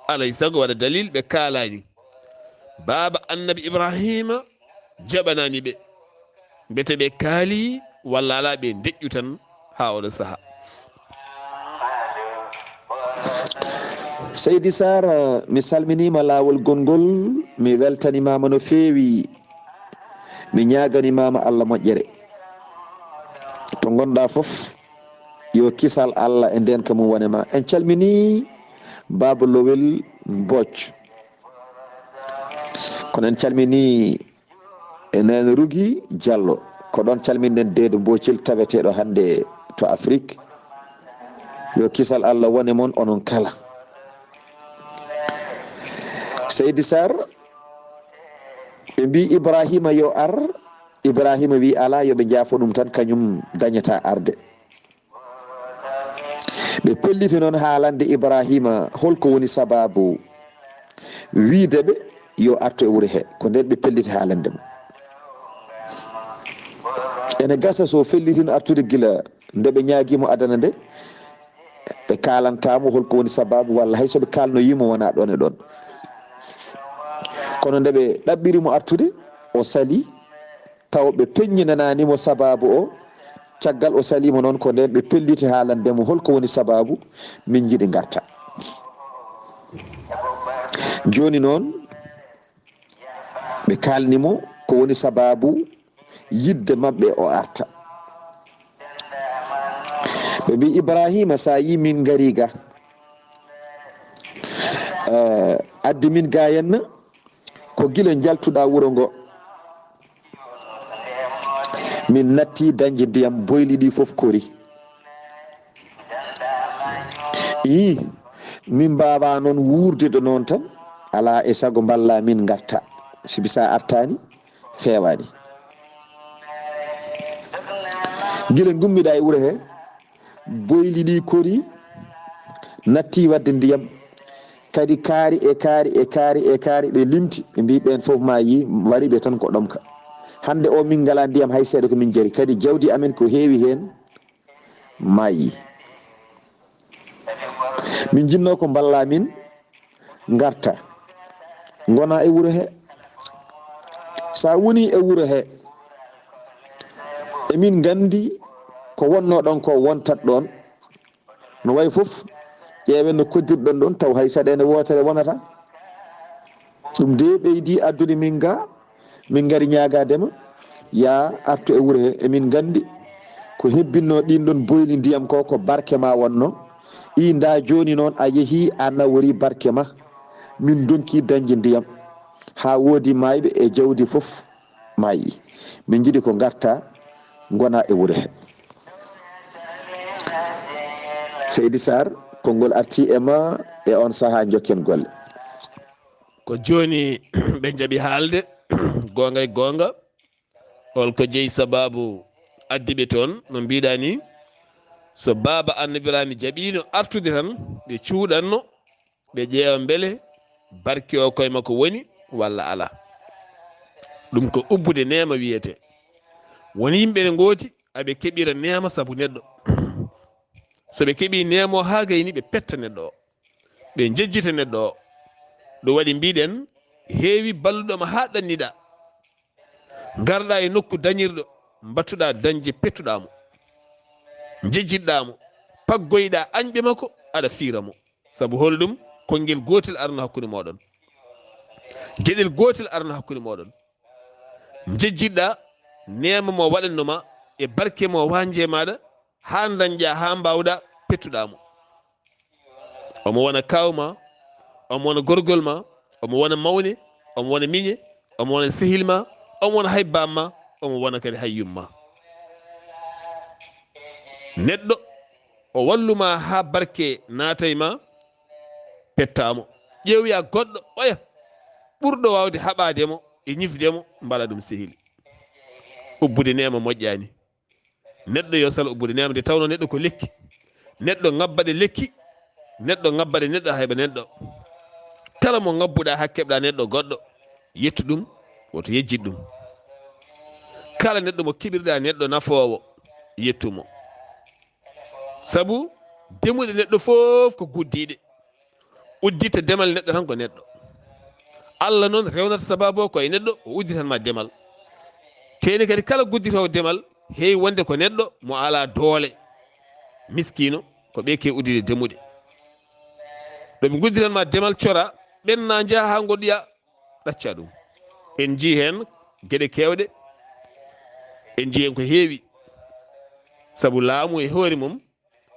Alay sago waɗa dalil, ɓe kaalaani. Baaba Annabi Ibrahima jaɓanaani ɓe. Mbete ɓe kaali walla alaa, ɓe ndeƴƴu tan haa oɗo sahaa. Seydi Sarr, mi salminiima laawol gonngol, mi weltanimaama no feewi, mi ñaaganimaama Allah moƴƴere. To ngonɗaa fof, yo kisal Allah e ndeenka mum wone ma. En calminii Baaba Lowel Mbooc. Kono en calminii e Neene Rugi Jallo. Ko ɗon calminɗen Deedo Boocel taweteeɗo hannde to Afrik. Yo kisal Allah wone mon onon kala. Seydi Sarr, ɓe mbii Ibrahima yo ar, Ibrahima wii alaa, yo ɓe njaafo ɗum tan, kañum dañataa arde. Ɓe pelliti noon haalande Ibrahima hol ko woni sabaabu wiide ɓe yo artu e wuro he. Ko nden ɓe pelliti haalande mo. Ene gasa so fellitino artude gila nde ɓe ñaagii mo adana nde, ɓe kaalantaa mo hol ko woni sabaabu, walla hay so ɓe kaalnoyii mo wonaa ɗoon e ɗoon. Kono nde ɓe ɗaɓɓiri mo artude, o sali, taw ɓe peññinanaani mo sabaabu o. Caggal o saliima noon, ko ndeen ɓe pelliti haalande mo hol ko woni sabaabu, min njiɗi ngarta. Jooni noon, ɓe kaalni mo ko woni sabaabu yiɗde maɓɓe o arta. Ɓe mbii, Ibrahima, so a yii min ngarii ga, eh, addi min ga henna, ko gila njaltuɗaa wuro ngo, min natti dañde ndiyam, boyli ɗi fof kori. Ii, min mbaawaa noon wuurdude noon tan, alaa e sago mballaa min ngarta, sibi so a artaani, feewaani. Gila ngummiɗaa e wuro he, boyli ɗi kori, natti waɗde ndiyam. Kadi kaari e kaari e kaari e kaari ɓe limti, ɓe mbii ɓeen fof maayii, wari ɓe tan ko ɗomka. Hannde o min ngalaa ndiyam hay seeɗa ko min njari, kadi jawdi amen ko heewi heen maayii. Min njinnoo ko mballaa min ngarta, ngonaa e wuro he. So a wonii e wuro he, emin nganndi ko wonnoo ɗon ko wontat ɗon. No wayi fof, ƴeewen no koddirɗon ɗon, taw hay saɗeende wootere wonata. Ɗum de ɓeydi addude min ga, min ngari ñaagaade ma, yaa artu e wuro he. Emin nganndi ko hebbinnoo ɗiin ɗon boyli ndiyam ko, ko barke ma wonnoo. Ii, ndaa jooni noon a yehii, a naworii barke ma. Min ndonki dañde ndiyam. Haa woodi maayɓe e jawdi fof maayii. Min njiɗi ko ngarta, ngona e wuro he. Seydi Sarr, konngol arti e ma e on sahaa, njokken golle. Ko jooni ɓe njaɓi haalde, goonga e goonga. Hol ko jeyi sabaabu addi ɓe toon? No mbiɗa ni, so baaba Annabiraaɓe jaɓiino artude tan, ɓe cuuɗanno, ɓe ƴeewa mbele barke o koye makko woni walla alaa. Ɗum ko ubbude neema wiyetee. Won yimɓe ne ngooti, aɓe keɓira neema sabu neɗɗo. So ɓe keɓii neema o haa gayni, ɓe petta neɗɗo o. Ɓe njejjita neɗɗo o. Ɗum waɗi mbiɗen, heewi balluɗo ma haa ɗanniɗaa. Ngarɗaa e nokku dañirɗo, mbattuɗaa dañde, pettuɗaa mo. Njejjitɗaa mo, paggoyɗaa añɓe makko, aɗa fiira mo. Sabu holɗum? Konngel gootel arno hakkunde mooɗon. Geɗel gootel arno hakkunde mooɗon. Njejjitɗaa neema mo waɗanno ma e barke mo wañje maaɗa, haa dañɗaa, haa mbaawɗaa, pettuɗaa mo. Omo wona kaaw ma, omo wona gorgol ma, omo wona mawne, omo wona miñe, omo wona sehil ma, omo wona hay baam ma, omo wona kadi hay yum ma. Neɗɗo o wallu ma haa barke naata e ma, pettaa mo. Ƴeewoyaa goɗɗo oya ɓurɗo waawde haɓaade mo e ñifde mo, mbaɗa ɗum sehil. Ubbude neema moƴƴaani. Neɗɗo yo sal ubbude neema, nde tawnoo neɗɗo ko lekki. Neɗɗo ŋabba ɗe lekki, neɗɗo ŋabba ɗe neɗɗo, hayba neɗɗo. Kala mo ŋabbuɗaa haa keɓɗaa neɗɗo goɗɗo, yettu ɗum, woto yejjit ɗum. Kala neɗɗo mo keɓirɗaa neɗɗo nafoowo, yettu mo. Sabu demuɗe neɗɗo fof ko guddiiɗe. Uddita demal neɗɗo tan ko neɗɗo. Allah noon rewnata sabaabu o ko e neɗɗo, o udditan ma demal. Teeni kadi kala gudditoowo demal, heewi wonde ko neɗɗo mo alaa doole. Miskiino, ko ɓe ke uddide demuɗe. Ɗo ɓe ngudditan ma demal cora, ɓenna njaha haa ngoɗɗoya, ɗacca ɗum. En njii heen geɗe keewɗe, en njii heen ko heewi. Sabu laamu e hoore mum,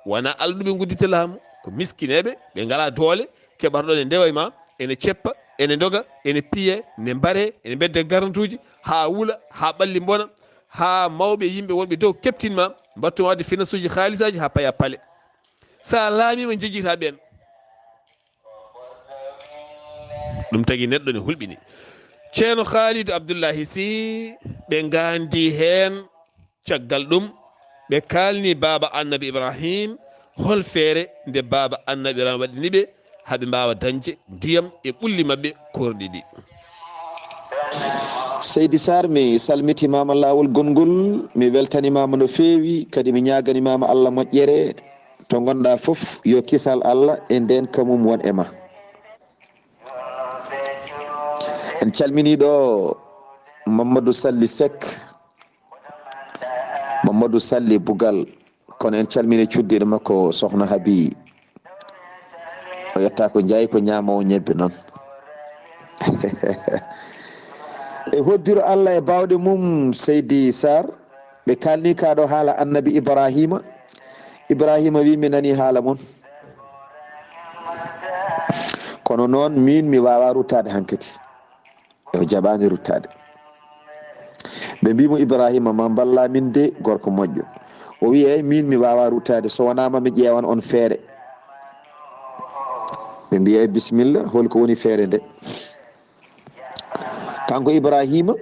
wona alɗuɓe nguddita laamu, ko miskineeɓe, ɓe ngalaa doole, keɓata ɗon e ndewa e ma, ene ceppa, ene ndoga, ene piye, ne mbare, ene mbedda garantuuji, haa wula, haa ɓalli mbona, haa mawɓe yimɓe wonɓe dow keptin ma, mbattu ma waɗde finasuuji haalisaaji haa paya pale. So a laamiima, njejjita ɓeen. Ɗum tagi neɗɗo ne hulɓini. Ceerno Khalid Abdullahi Sy, ɓe ngaandi heen. Caggal ɗum, ɓe kaalni baaba Annabi Ibrahim hol feere nde baaba Annabi Ibrahim waɗini ɓe haa ɓe mbaawa dañde ndiyam e ɓulli maɓɓe korɗi ɗi. Seydi Sarr, mi salmitimaama laawol gonngol, mi weltanimaama no feewi, kadi mi ñaaganimaama Allah moƴƴere. To ngonɗaa fof, yo kisal Allah e ndeenka mum won e ma. En calminii ɗo Mamadou Sally Seck, Mamadou Sally Bougal, kono en calminii cuddiiɗo makko Sokhna Habi. O yetta ko Njaay, ko ñaamoowo ñebbe noon. E hoddiro Allah e baawɗe mum, Seydi Sarr, ɓe kaalni kaa ɗo haala Annabi Ibrahima. Ibrahima wi, "Mi nanii haala mon. Kono noon, miin mi waawaa ruttaade hankadi." O jaɓaani ruttaade. Ɓe mbii mo, "Ibrahima, ma mballaa min de, gorko moƴƴo." O wi, "Eey, miin mi waawaa ruttaade, so wonaa ma mi ƴeewan on feere." Ɓe mbii, "Eey, bisimilla, hol ko woni feere nde?" Kanko Ibrahima,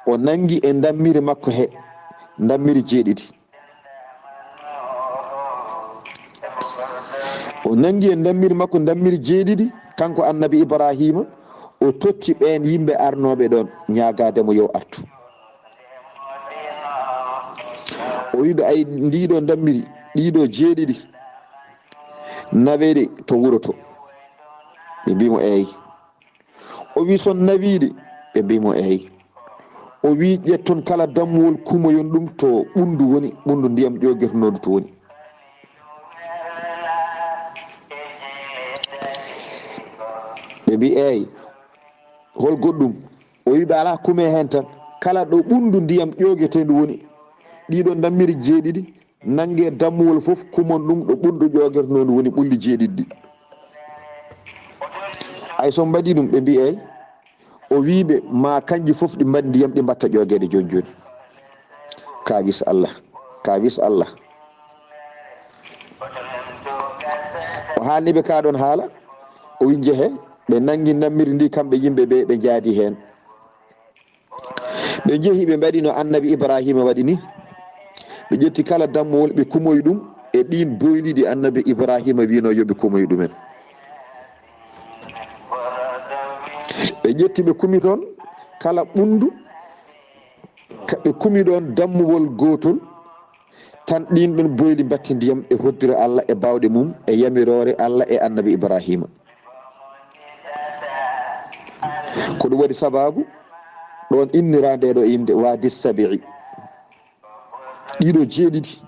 o nanngi e ndammiri makko he, ndammiri jeeɗiɗi. O nanngi e ndammiri makko, ndammiri jeeɗiɗi, kanko Annabi Ibrahima, o totti ɓeen yimɓe arnooɓe ɗoon, ñaagaade mo yo artu. O wiɓe, "Ay, ndiɗo ndammiri, ɗiɗo jeeɗiɗi, naweɗe to wuro to." Ɓe mbii mo, "Eey." O wi, "So nawiiɗe?" Ɓe mbii mo, "Eey." O wi, "Ƴetton kala dammuwol, kumoyon ɗum to ɓunndu woni, ɓunndu ndiyam ƴoogetnoodu to woni." Ɓe mbii, "Eey, hol goɗɗum?" O wi ɓe, "Alaa, kumee heen tan. Kala ɗo ɓunndu ndiyam ƴoogeteendu woni, ɗiɗo ndammiri jeeɗiɗi, nanngee dammuwol fof, kumon ɗum ɗo ɓunndu ƴoogetnoodu woni ɓulli jeeɗiɗi ɗi." Ay, so mbaɗii ɗum, ɓe mbii, "Eey." O wii ɓe, "Ma kanji fof ɗi mbaɗ ndiyam, ɗi mbatta ƴoogeede jooni jooni." Ka wis Allah, ka wis Allah. O haalni ɓe kaa ɗoon haala, o wii, "Njehee." Ɓe nanngi ndammiri ndi, kamɓe yimɓe ɓe, ɓe njaadi heen. Ɓe njehi, ɓe mbaɗi no Annabi Ibrahima waɗi ni. Ɓe ƴetti kala dammuwol, ɓe kumoyi ɗum e ɗiin boyli ɗi Annabi Ibrahima wiino yo ɓe kumoyi ɗumen. Ɓe ƴetti, ɓe kumi toon kala ɓunndu, ka-, ɓe kumi ɗoon dammuwol gootol, tan ɗiin ɗoon boyli mbatti ndiyam e hoddiro Allah e baawɗe mum e yamiroore Allah e Annabi Ibrahima. Ko ɗum waɗi sabaabu ɗoon inniraa ndee ɗo innde Waadi Sabi'i. Ɗiɗo jeeɗiɗi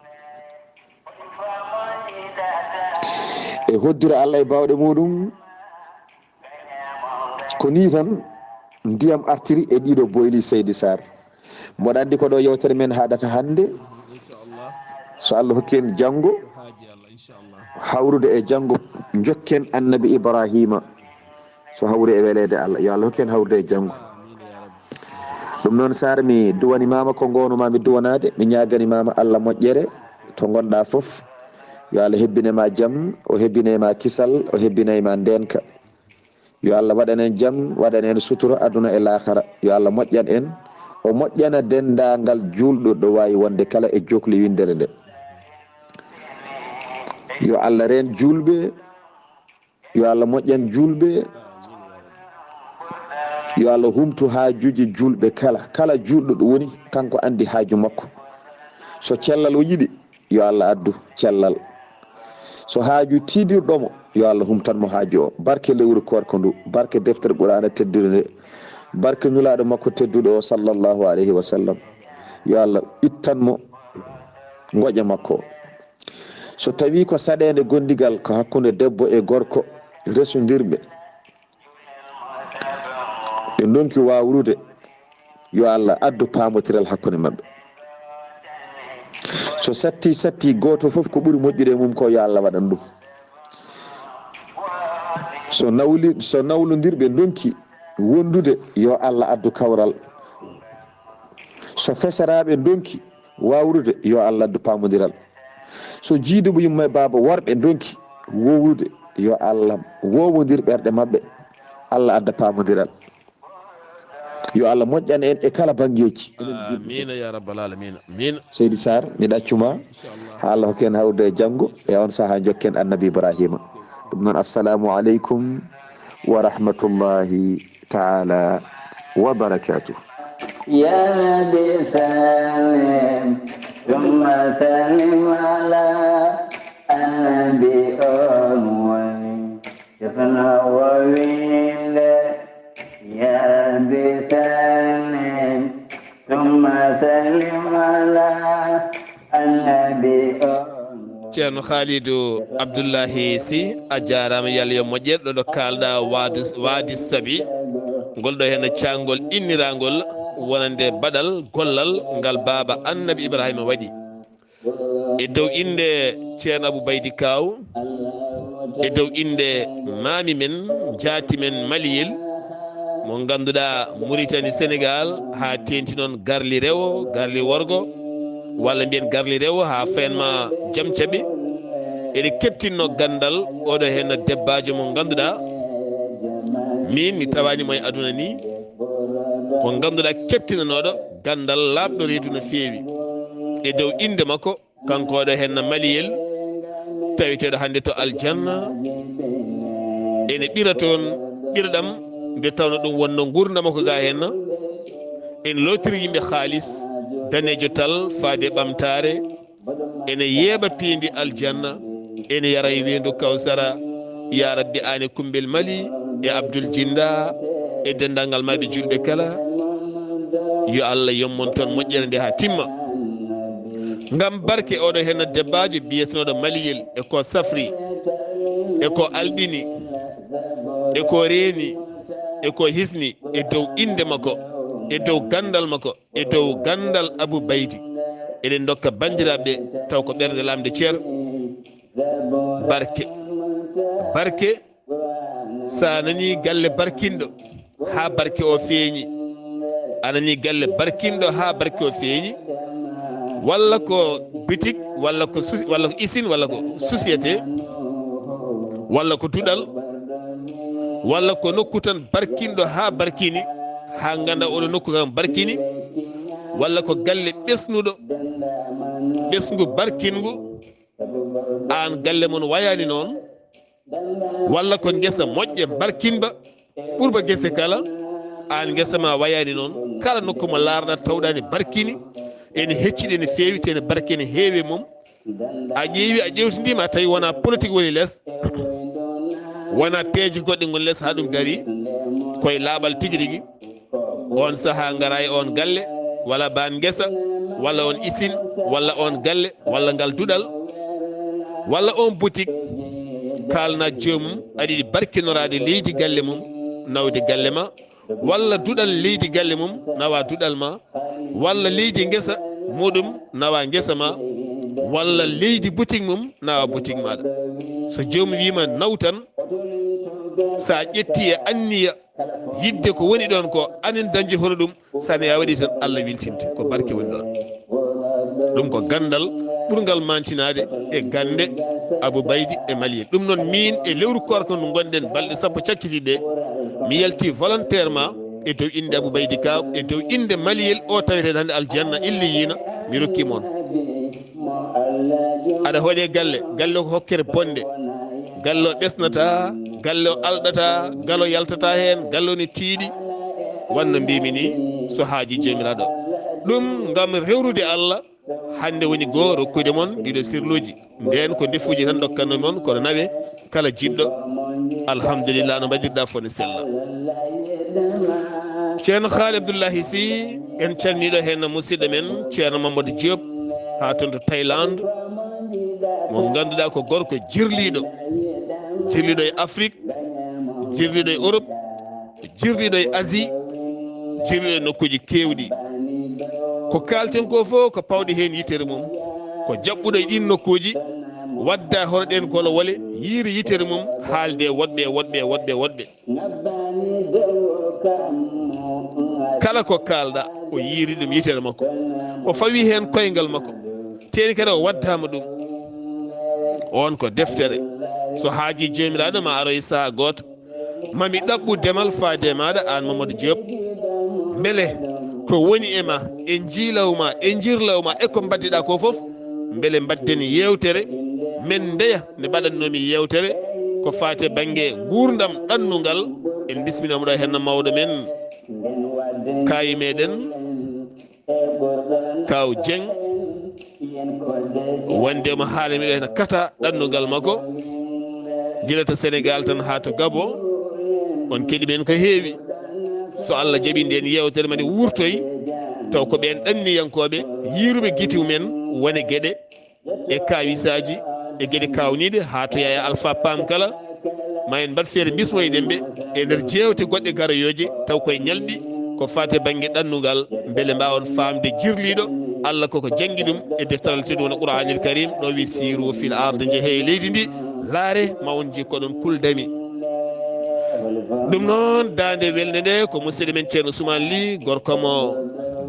e hoddiro Allah e baawɗe muɗum. Ko nii tan ndiyam artiri e ɗiɗo boyli, Seydi Sarr. Mboɗo anndi ko ɗo yewtere men haɗata hannde. Inchallah. So Allah hokki en janngo, ko haaji Allah, inchallah, hawrude e janngo, njokken Annabi Ibrahima. So hawri e weleede Allah, yo Allah hokki en hawrude e janngo. Amin ya rabbi. Ɗum noon, Sarr, mi duwanimaama ko ngoonuma mi duwanaade, mi ñaaganimaama Allah moƴƴere to ngonɗaa fof. Yo Allah hebbine ma jam, o hebbine ma kisal, o hebbine ma ndeenka. Yo Allah waɗan en jam, waɗan en sutura aduna e laakara. Yo Allah moƴƴan en, o moƴƴana denndaangal juulɗo ɗo waawi wonde kala e jokli winndere nde. Yo Allah reen juulɓe, yo Allah moƴƴan juulɓe, yo Allah humtu haajuuji juulɓe kala. Kala juulɗo ɗo woni, kanko anndi haaju makko. So cellal o yiɗi, yo Allah addu cellal. So haaju tiiɗirɗo mo, yo Allah humtan mo haaju o. Barke lewru koorka ndu, barke deftere Qur'aana teddude nde, barke Nulaaɗo makko tedduɗo o, sallallahu alayhi wa sallam. Yo Allah ittan mo ngoƴa makko. So tawii ko saɗeende gondigal ko hakkunde debbo e gorko resondirɓe, ɓe ndonki waawrude, yo Allah addu paamondiral hakkunde maɓɓe. So satti, satti, gooto fof ko ɓuri moƴƴude e mum ko, yo Allah waɗan ɗum. So nawli-, so nawlondirɓe ndonki wondude, yo Allah addu kawral. So feseraaɓe ndonki wawrude, yo Allah addu paamondiral. So jiiduɓe yumma e baaba worɓe ndonki wowrude, yo Allah wowondir ɓerɗe maɓɓe, Allah adda paamondiral. Yo Allah moƴƴan en e kala banngeeji. Amiina ya rabbal alamina. Amiina. Seydi Sarr, mi ɗaccuma. Inchallah. Haa Allah hokki en hawrude e janngo, e on sahaa jokken Annabi Ibrahima. Ɗum noon, assalamu aleykum wa rahmatullahi taala wa barakatuh. يا رب سلم ثم سلم على النبي أمي. Ceerno o wiinde, يا رب سلم ثم سلم على النبي. Ceerno Khalidou Abdoulahi Sy, a jaaraama, yo Allah yo moƴƴere. Ɗo ɗo kaalɗa waadi, waadi sabi ngol ɗo heen caangol inniraangol wonande baɗal gollal ngal baaba Annabi Ibrahima waɗi. E dow innde Ceerno Abou Baydy Kaaw, e dow innde maami men, jaati men Maliyel, mo ngannduɗaa Muritani Senegaal, haa teeŋti noon Garli Rewo, Garli Worgo, walla mbiyen Garli Rewo haa Fenma Jamcaɓe. Eɗe keɓtinno ganndal oɗo heen debbaajo mo ngannduɗaa, miin mi tawaani mo e aduna ni, ko ngannduɗaa keɓtinanooɗo ganndal laaɓɗo reedu no feewi. E dow innde makko, kanko oɗo heen Maliyel, taweteeɗo hannde to aljanna, ene ɓira toon ɓirɗam, nde tawno ɗum wonno nguurndam makko ga heen. Ene lootiri yimɓe kaalis daneejo tal faade ɓamtaare, ene yeeɓa piindi aljanna, ene yara e weendu Kawsara. Ya Rabbi, aan e Kumbel Mali, e Abdul Jinda, e denndaangal maɓɓe julɓe kala, yo Allah yommon toon moƴƴere nde haa timma. Ngam barke oɗo heen debbaajo biyetenooɗo Maliyel, e ko safri, e ko alɗini, e ko reeni, e ko hisni, e dow innde makko, e dow ganndal makko, e dow ganndal Abou Baydy. Eɗen ndokka banndiraaɓe taw ko ɓernde laamnde ceer. Barke. Barke, so a nanii galle barkinɗo, haa barke o feeñi. A nanii galle barkinɗo, haa barke o feeñi. Walla ko bitik, walla ko sus-, walla ko usine, walla ko société, walla ko duɗal, walla ko nokku tan barkinɗo haa barkini, haa ngannda oɗo nokku kam barkini, walla ko galle ɓesnuɗo, ɓesngu barkingu, aan galle mon wayaani noon, walla ko ngesa moƴƴa barkinba, ɓurba gese kala, aan ngesa ma wayaani noon, kala nokku mo laarɗa tawɗaani barkini, ene hecciɗi, ene feewi, te ene barke ene heewi e mum. A ƴeewi, a ƴeewtindima, a tawi wona politique woni les, wona peeje goɗɗe ngoni les haa ɗum dari, koye laaɓal tigi rigi. On sahaa ngara e on galle, walla baan ngesa, walla on usine, walla on galle, walla ngal duɗal, walla on boutique, kaalna joomum aɗa yiɗi barkinoraade leydi galle mum, nawde galle ma, walla duɗal leydi galle mum, nawa duɗal ma, walla leydi ngesa muɗum, nawa ngesa ma, walla leydi boutique mum, nawa boutique maɗa. So joomum wiima naw tan, sa ƴetti e anniya yidde ko woni ɗon ko, anen dañde hono ɗum, sane a waɗi tan Allah wiltinte, ko barke woni ɗon. Ɗum ko ganndal ɓurngal mantinaade e gannde Abou Baydy e Maliyel. Ɗum noon, miin e lewru koorka ndu ngonɗen, balɗe sappo cakkitiiɗe, mi yalti volontairement e dow innde Abou Baydy Ka, e dow innde Maliyel o taweteeɗo hannde aljanna illiyina, mi rokkiima on. Aɗa hoɗe galle, galle ko hokkere bonde, galle o ɓesnata, galle o alɗata, galle o yaltata heen, galle o ne tiiɗi, wanno mbimi ni, so haaji Joomiraaɗo. Ɗum ngam rewrude Allah, hannde woni goo rokkude mon ɗiɗo sirluuji. Ndeen ko ndefuuji tan ndokkanno mon, kono nawe kala jiɗɗo. Alhamdulillah, no mbaɗirɗa fo ne sella. Ceerno Haali Abdullahi Sy, en calminiiɗo heen musidɗo men, Ceerno Mamadou Diop, haa toon to Thaïlande, mo ngannduɗaa ko gorko jirliiɗo, jirliiɗo e Afrique, jirliiɗo e Europe, jirliiɗo e Asie, jirliiɗo e nokkuuji keewɗi. Ko kaalten ko fof ko pawɗi heen yitere mum. Ko jaɓɓuɗo e ɗiin nokkuuji, wadda hono ɗeen golowole, yiiri yitere mum, haalde woɗɓe, woɗɓe, woɗɓe, woɗɓe. Kala ko kaalɗa, o yiiri ɗum yitere makko, o fawi heen koyngal makko, teeni kadi o waddaama ɗum. On ko deftere, so haajii Joomiraaɗo ma aroy sahaa gooto. Mami ɗaɓɓu demal faade e maaɗa, aan Mamadou Diop. Mbele ko woni e ma, e njiilaw ma, e njirlaw ma, e ko mbaddiɗaa ko fof, mbele mbadden yeewtere, men ndeya nde mbaɗatnoomi yeewtere ko faati e bannge nguurndam ɗannungal. En mbisminaama ɗo heen mawɗo men, kaayi meɗen, Kaaw Dieng, wonde omo haala miɗo heen kata ɗannungal makko, gila to Senegaal tan haa to Gabon. On keɗi men ko heewi. So Allah jaɓi, ndeen yeewtere mani wurtoy, taw ko ɓeen ɗanniyankooɓe, yiiruɓe gite mumen, wone geɗe e kaawisaaji e geɗe kaawniiɗe, haa to Yaya Alpha Pam kala. Ma en mbaɗ feere mbismoyɗen ɓe e nder jeewte goɗɗe garoyooje, taw koye ñalɗi ko faati e bannge ɗannungal, mbele mbaawon faamde jirliiɗo Allah koko janngi ɗum e deftaral teddu wona Qur'aanil Karim, ɗo wi siiru fil ard, njehee e leydi ndi, laare ma on nji ko ɗon kuldami. Ɗum noon, daande welnde nde ko musidɗo men Ceerno Ousmane Ly, gorko mo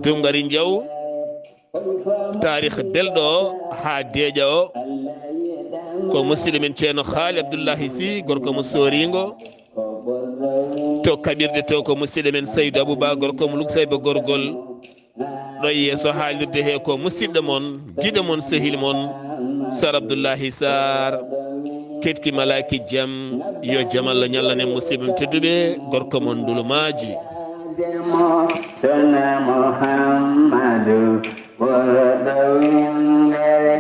Dungari Njaw, taarih belɗo o haa deeƴa o, ko musidɗo men Ceerno Haali Abdullahi Sy, gorko mo Sooringo. To kaɓirɗe to ko musidɗo men Saydu Abuba, gorko mo Luksayba Gorgol. Ɗo e yeeso haalirde he ko musidɗo mon, giɗo mon, sehil mon, Sar Abdullahi Sar. Ketki malaaki jam, yo jam Allah ñallanen musidɓe men tedduɓe, gorko mon Ndulumaaji. Sona Muhammadu, ɓurɗo windere,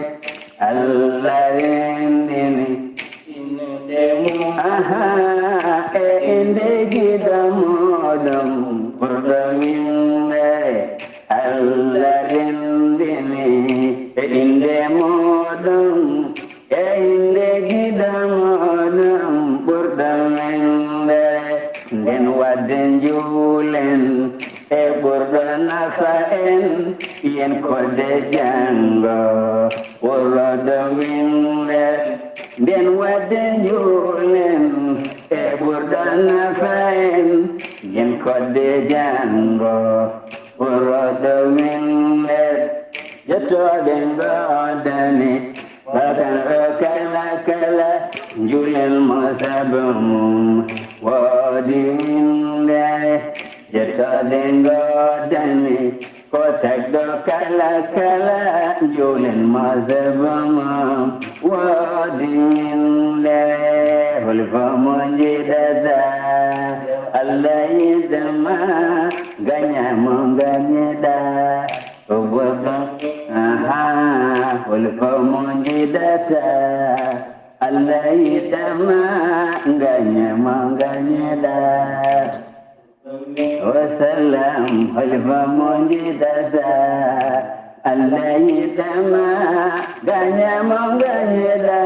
Allah windini. Aha, e inde giɗo moɗon, ɓurɗo windere, Allah windini. E inde moɗon, e inde giɗo moɗon, ɓurɗo windere. Nden wadde njuulen e ɓurɗo nafa en, yen kodde janngo, ɓurɗo winde. Nden wadde njuulen e ɓurɗo nafa en, yen kodde janngo, ɓurɗo winde. Jottooɗe ngoodani, bakan o kala kala, njuulen mo sabu mum woodi winde. Jottooɗe ngoodani, ko tagɗo kala kala, njuulen mo sabu mum woodi winde. Hol ko mo njiɗata, Allah yiɗama, gaña mo gañiɗa. O goɗɗo, aha, hol ko mo njiɗata, Allah yiɗama, gaña mo gañiɗa. O sallam, hol ko mo njiɗata, Allah yiɗama, gaña mo gañiɗa.